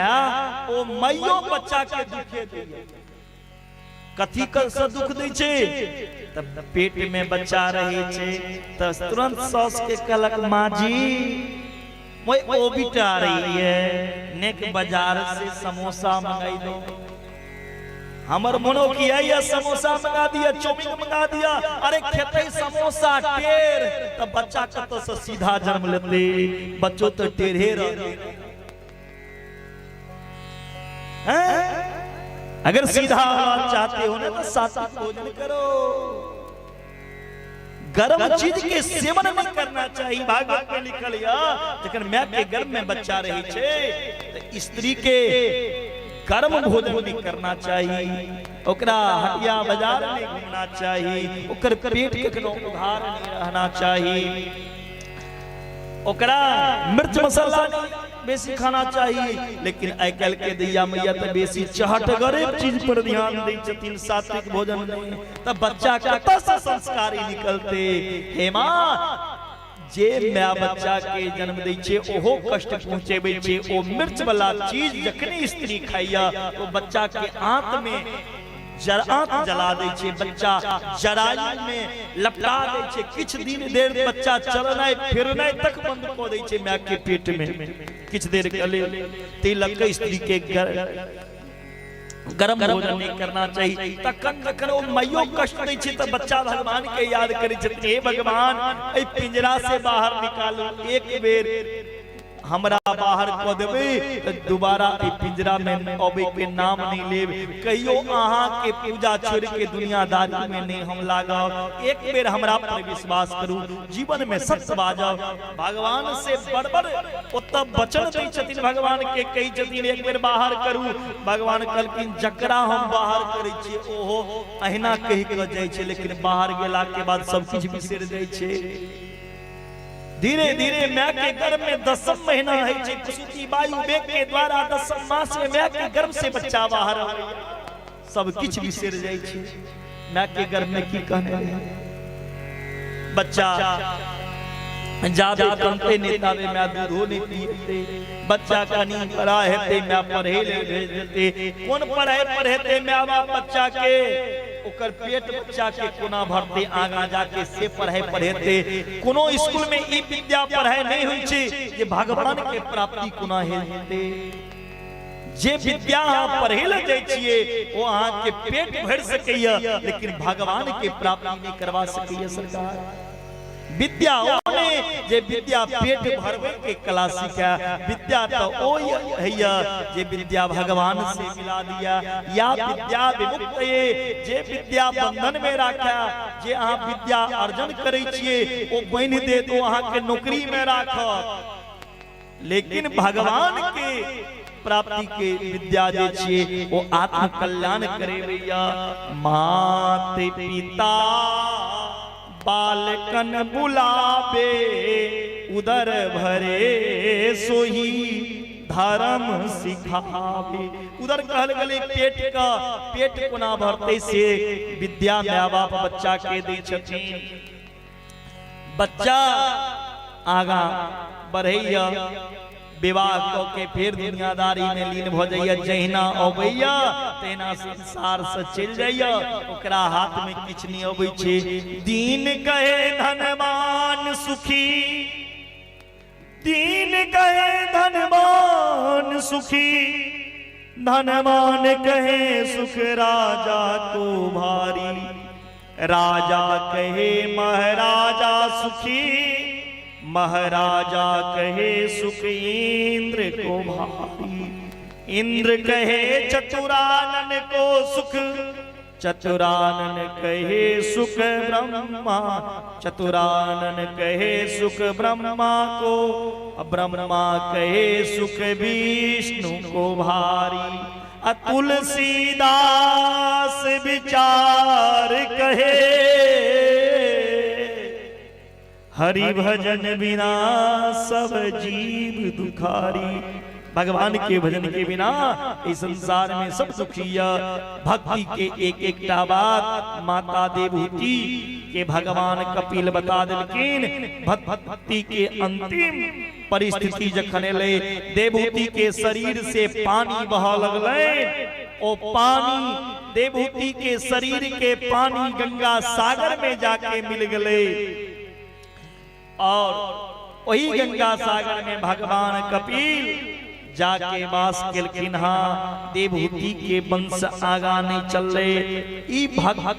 ओ माइयो बच्चा के दुखे दैया। कथी से दुख दै छै? तब पेट में बच्चा रहे छै तऽ तुरंत सास के कहलक, माँ जी मोय ओबिट आ रही है, नेक बाजार से समोसा मंगाई दो। हमर मनो किया या समोसा मंगा दिया, चाउमीन मंगा दिया, अरे खेते समोसा टेढ़, तब बच्चा कतौ से सीधा जन्म लेते, बच्चो तो टेढ़े रहते। हैं? अगर सीधा औलाद चाहते हो ना तो सात्विक भोजन करो, गर्म चीज के सेवन नहीं करना चाहिए। भागवत में लिखल या जखन माय के गर्भ में बच्चा रहे छै तऽ स्त्री के गर्म भोजन नहीं करना चाहिए, ओकरा हटिया बाजार नहीं घूमना चाहिए, ओकर पेट कखनो उघार नहीं रहना चाहिए, ओकरा मिर्च मसाला नहीं बेसी खाना चाहिए। लेकिन आइ काल्हि के दैया मैया तऽ बेसी चहटगरे चीज पर ध्यान दै छथिन, सात्विक भोजन नहीं, तऽ बच्चा कतऽ से संस्कारी निकलते? हे माँ, जे my बच्चा के जन्म दै छै ओहो कष्ट पहुंचेबै छै। ओ मिर्च वाला चीज जखने स्त्री खाइया ओ बच्चा के आंत में आंत जला दै छै, बच्चा जरायु में लपटा दै छै। किछु दिन देर बच्चा चलनाइ फिरनाइ तक बंद कऽ दै छै my के पेट में किछु देर के लेल। ताहि लऽ कऽ स्त्री के गर्म भोजन नहीं करना चाहिए। तखन जखन ओ माइयो कष्ट दै छै तऽ बच्चा भगवान के याद करै छथिन, हे भगवान एहि पिंजरा से बाहर निकालू, एक बेर हमरा बाहर कऽ देबै तऽ दोबारा एहि पिंजरा में अबै के नाम नहीं लेब, कहियो अहाँ के पूजा छोड़ के दुनियादारी में नहीं हम लागब, एक बेर हमरा पर विश्वास करू, जीवन में सत्य बाजब। भगवान से बड़-बड़ ओतऽ वचन दै छथिन, भगवान के कहै छथिन एक बेर बाहर करू। भगवान कहलखिन जकरा हम बाहर करै छियै ओहो अहिना कहि कऽ जाइ छै, लेकिन बाहर गेला के बाद सब किछु बिसरि जाइ छै। धीरे धीरे my के गर्भ में 10 महीना है छै, प्रसूति वायु वेग के द्वारा 10 मास में my के गर्भ से बच्चा बाहर आबैया, सब किछु बिसरि जाइ छै। My के गर्भ में की कहने रहै बच्चा, जाबे कनते नहीं ताबे my दूधो नहीं पिएते, बच्चा कनी बड़ा हेते my पढ़े ले भेज देते। कोन पढ़ाई पढ़ेते my बाप बच्चा के, ओकर पेट बच्चा के कोना भरते आगा जाके से पढ़ाई पढ़ेते। कोनो स्कूल में ई विद्या पढ़ाई नहीं होइ छै जे भगवान के प्राप्ति कोना हेते। जे विद्या अहाँ पढ़े ले जाइ छियै ओ अहाँ के पेट भरि सकैया, लेकिन भगवान के प्राप्ति नहीं करवा सकैया। सरकार विद्या ओ ने जे विद्या पेट भरबै के कला सिखा, विद्या तो ओ हैया जे विद्या भगवान से मिला दिया, या विद्या विमुक्त जे विद्या बंधन में राखा। जे अहाँ विद्या अर्जन करै छियै ओ बान्हि देत, ओ अहाँ के नौकरी में राखत, लेकिन भगवान के प्राप्ति के विद्या जे छियै ओ आत्म कल्याण करेबैया। मात पिता बालकन बुलावे उदर भरे सोही धर्म सिखावे। उदर कहल गेलै पेट का, पेट कोना भरतै से विद्या my बाप बच्चा के दै छथिन। बच्चा आगा बढ़ैया, विवाह क के फेर दुनियादारी में लीन भ जाइया, जहिना अबैया तहिना संसार से चलि जाइया, ओकरा हाथ में किछु नहीं अबै छै। दीन कहे धनवान सुखी, दीन कहे धनवान सुखी, धनवान कहे सुख राजा को भारी, राजा कहे महाराजा सुखी, महाराजा कहे सुख इंद्र को भारी, इंद्र कहे चतुरानन को सुख, चतुरानन कहे सुख ब्रह्मा, चतुरानन कहे सुख ब्रह्मा को, ब्रह्मा कहे सुख विष्णु को भारी। तुलसीदास विचार कहे, हरि भजन बिना सब जीव दुखारी। भगवान के भजन के बिना इस संसार में सब दुखी है। भक्ति के एक एक टा बात माता देवहूति के भगवान कपिल बता दिलखिन। भक्ति के अंतिम परिस्थिति जखन एलै, देवहूति के शरीर से पानी बह लगलै, ओ पानी देवहूति के शरीर के पानी गंगा सागर में जाके मिल गए और वही गंगा सागर में भगवान कपिल जाके वास केलखिन। हाँ, देवहूति के वंश आगा नहीं चलले। ई भक्त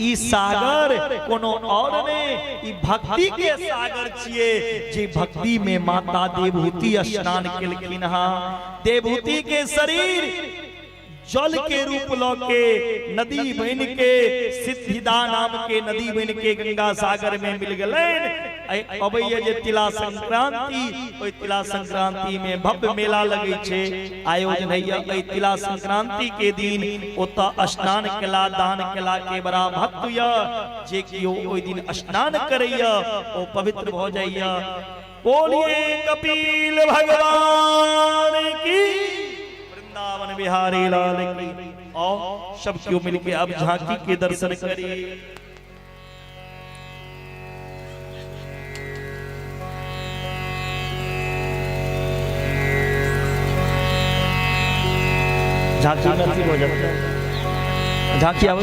ई सागर कोनो और ने, ई भक्ति के सागर छिए जे भक्ति में माता देवहूति स्नान केलखिन। हाँ, देवहूति के शरीर जल के रूप ल के नदी बन के सिद्धिदा नाम के नदी बन के गंगा सागर में मिल गलन। अबैया जे तिला संक्रांति, ओहि तिला संक्रांति में भव्य मेला लगे छे, आयोजन होइया। एहि तिला संक्रांति के दिन ओतऽ स्नान केला दान केला के बड़ा महत्व य, जे केओ ओहि दिन स्नान करैया ओ पवित्र भ जाइया। बोलिए कपिल भगवान की, वृंदावन बिहारी लाल की। और सब क्यों मिलके अब झांकी के दर्शन करिए। झांकी में हो जाता है, झांकी आओ।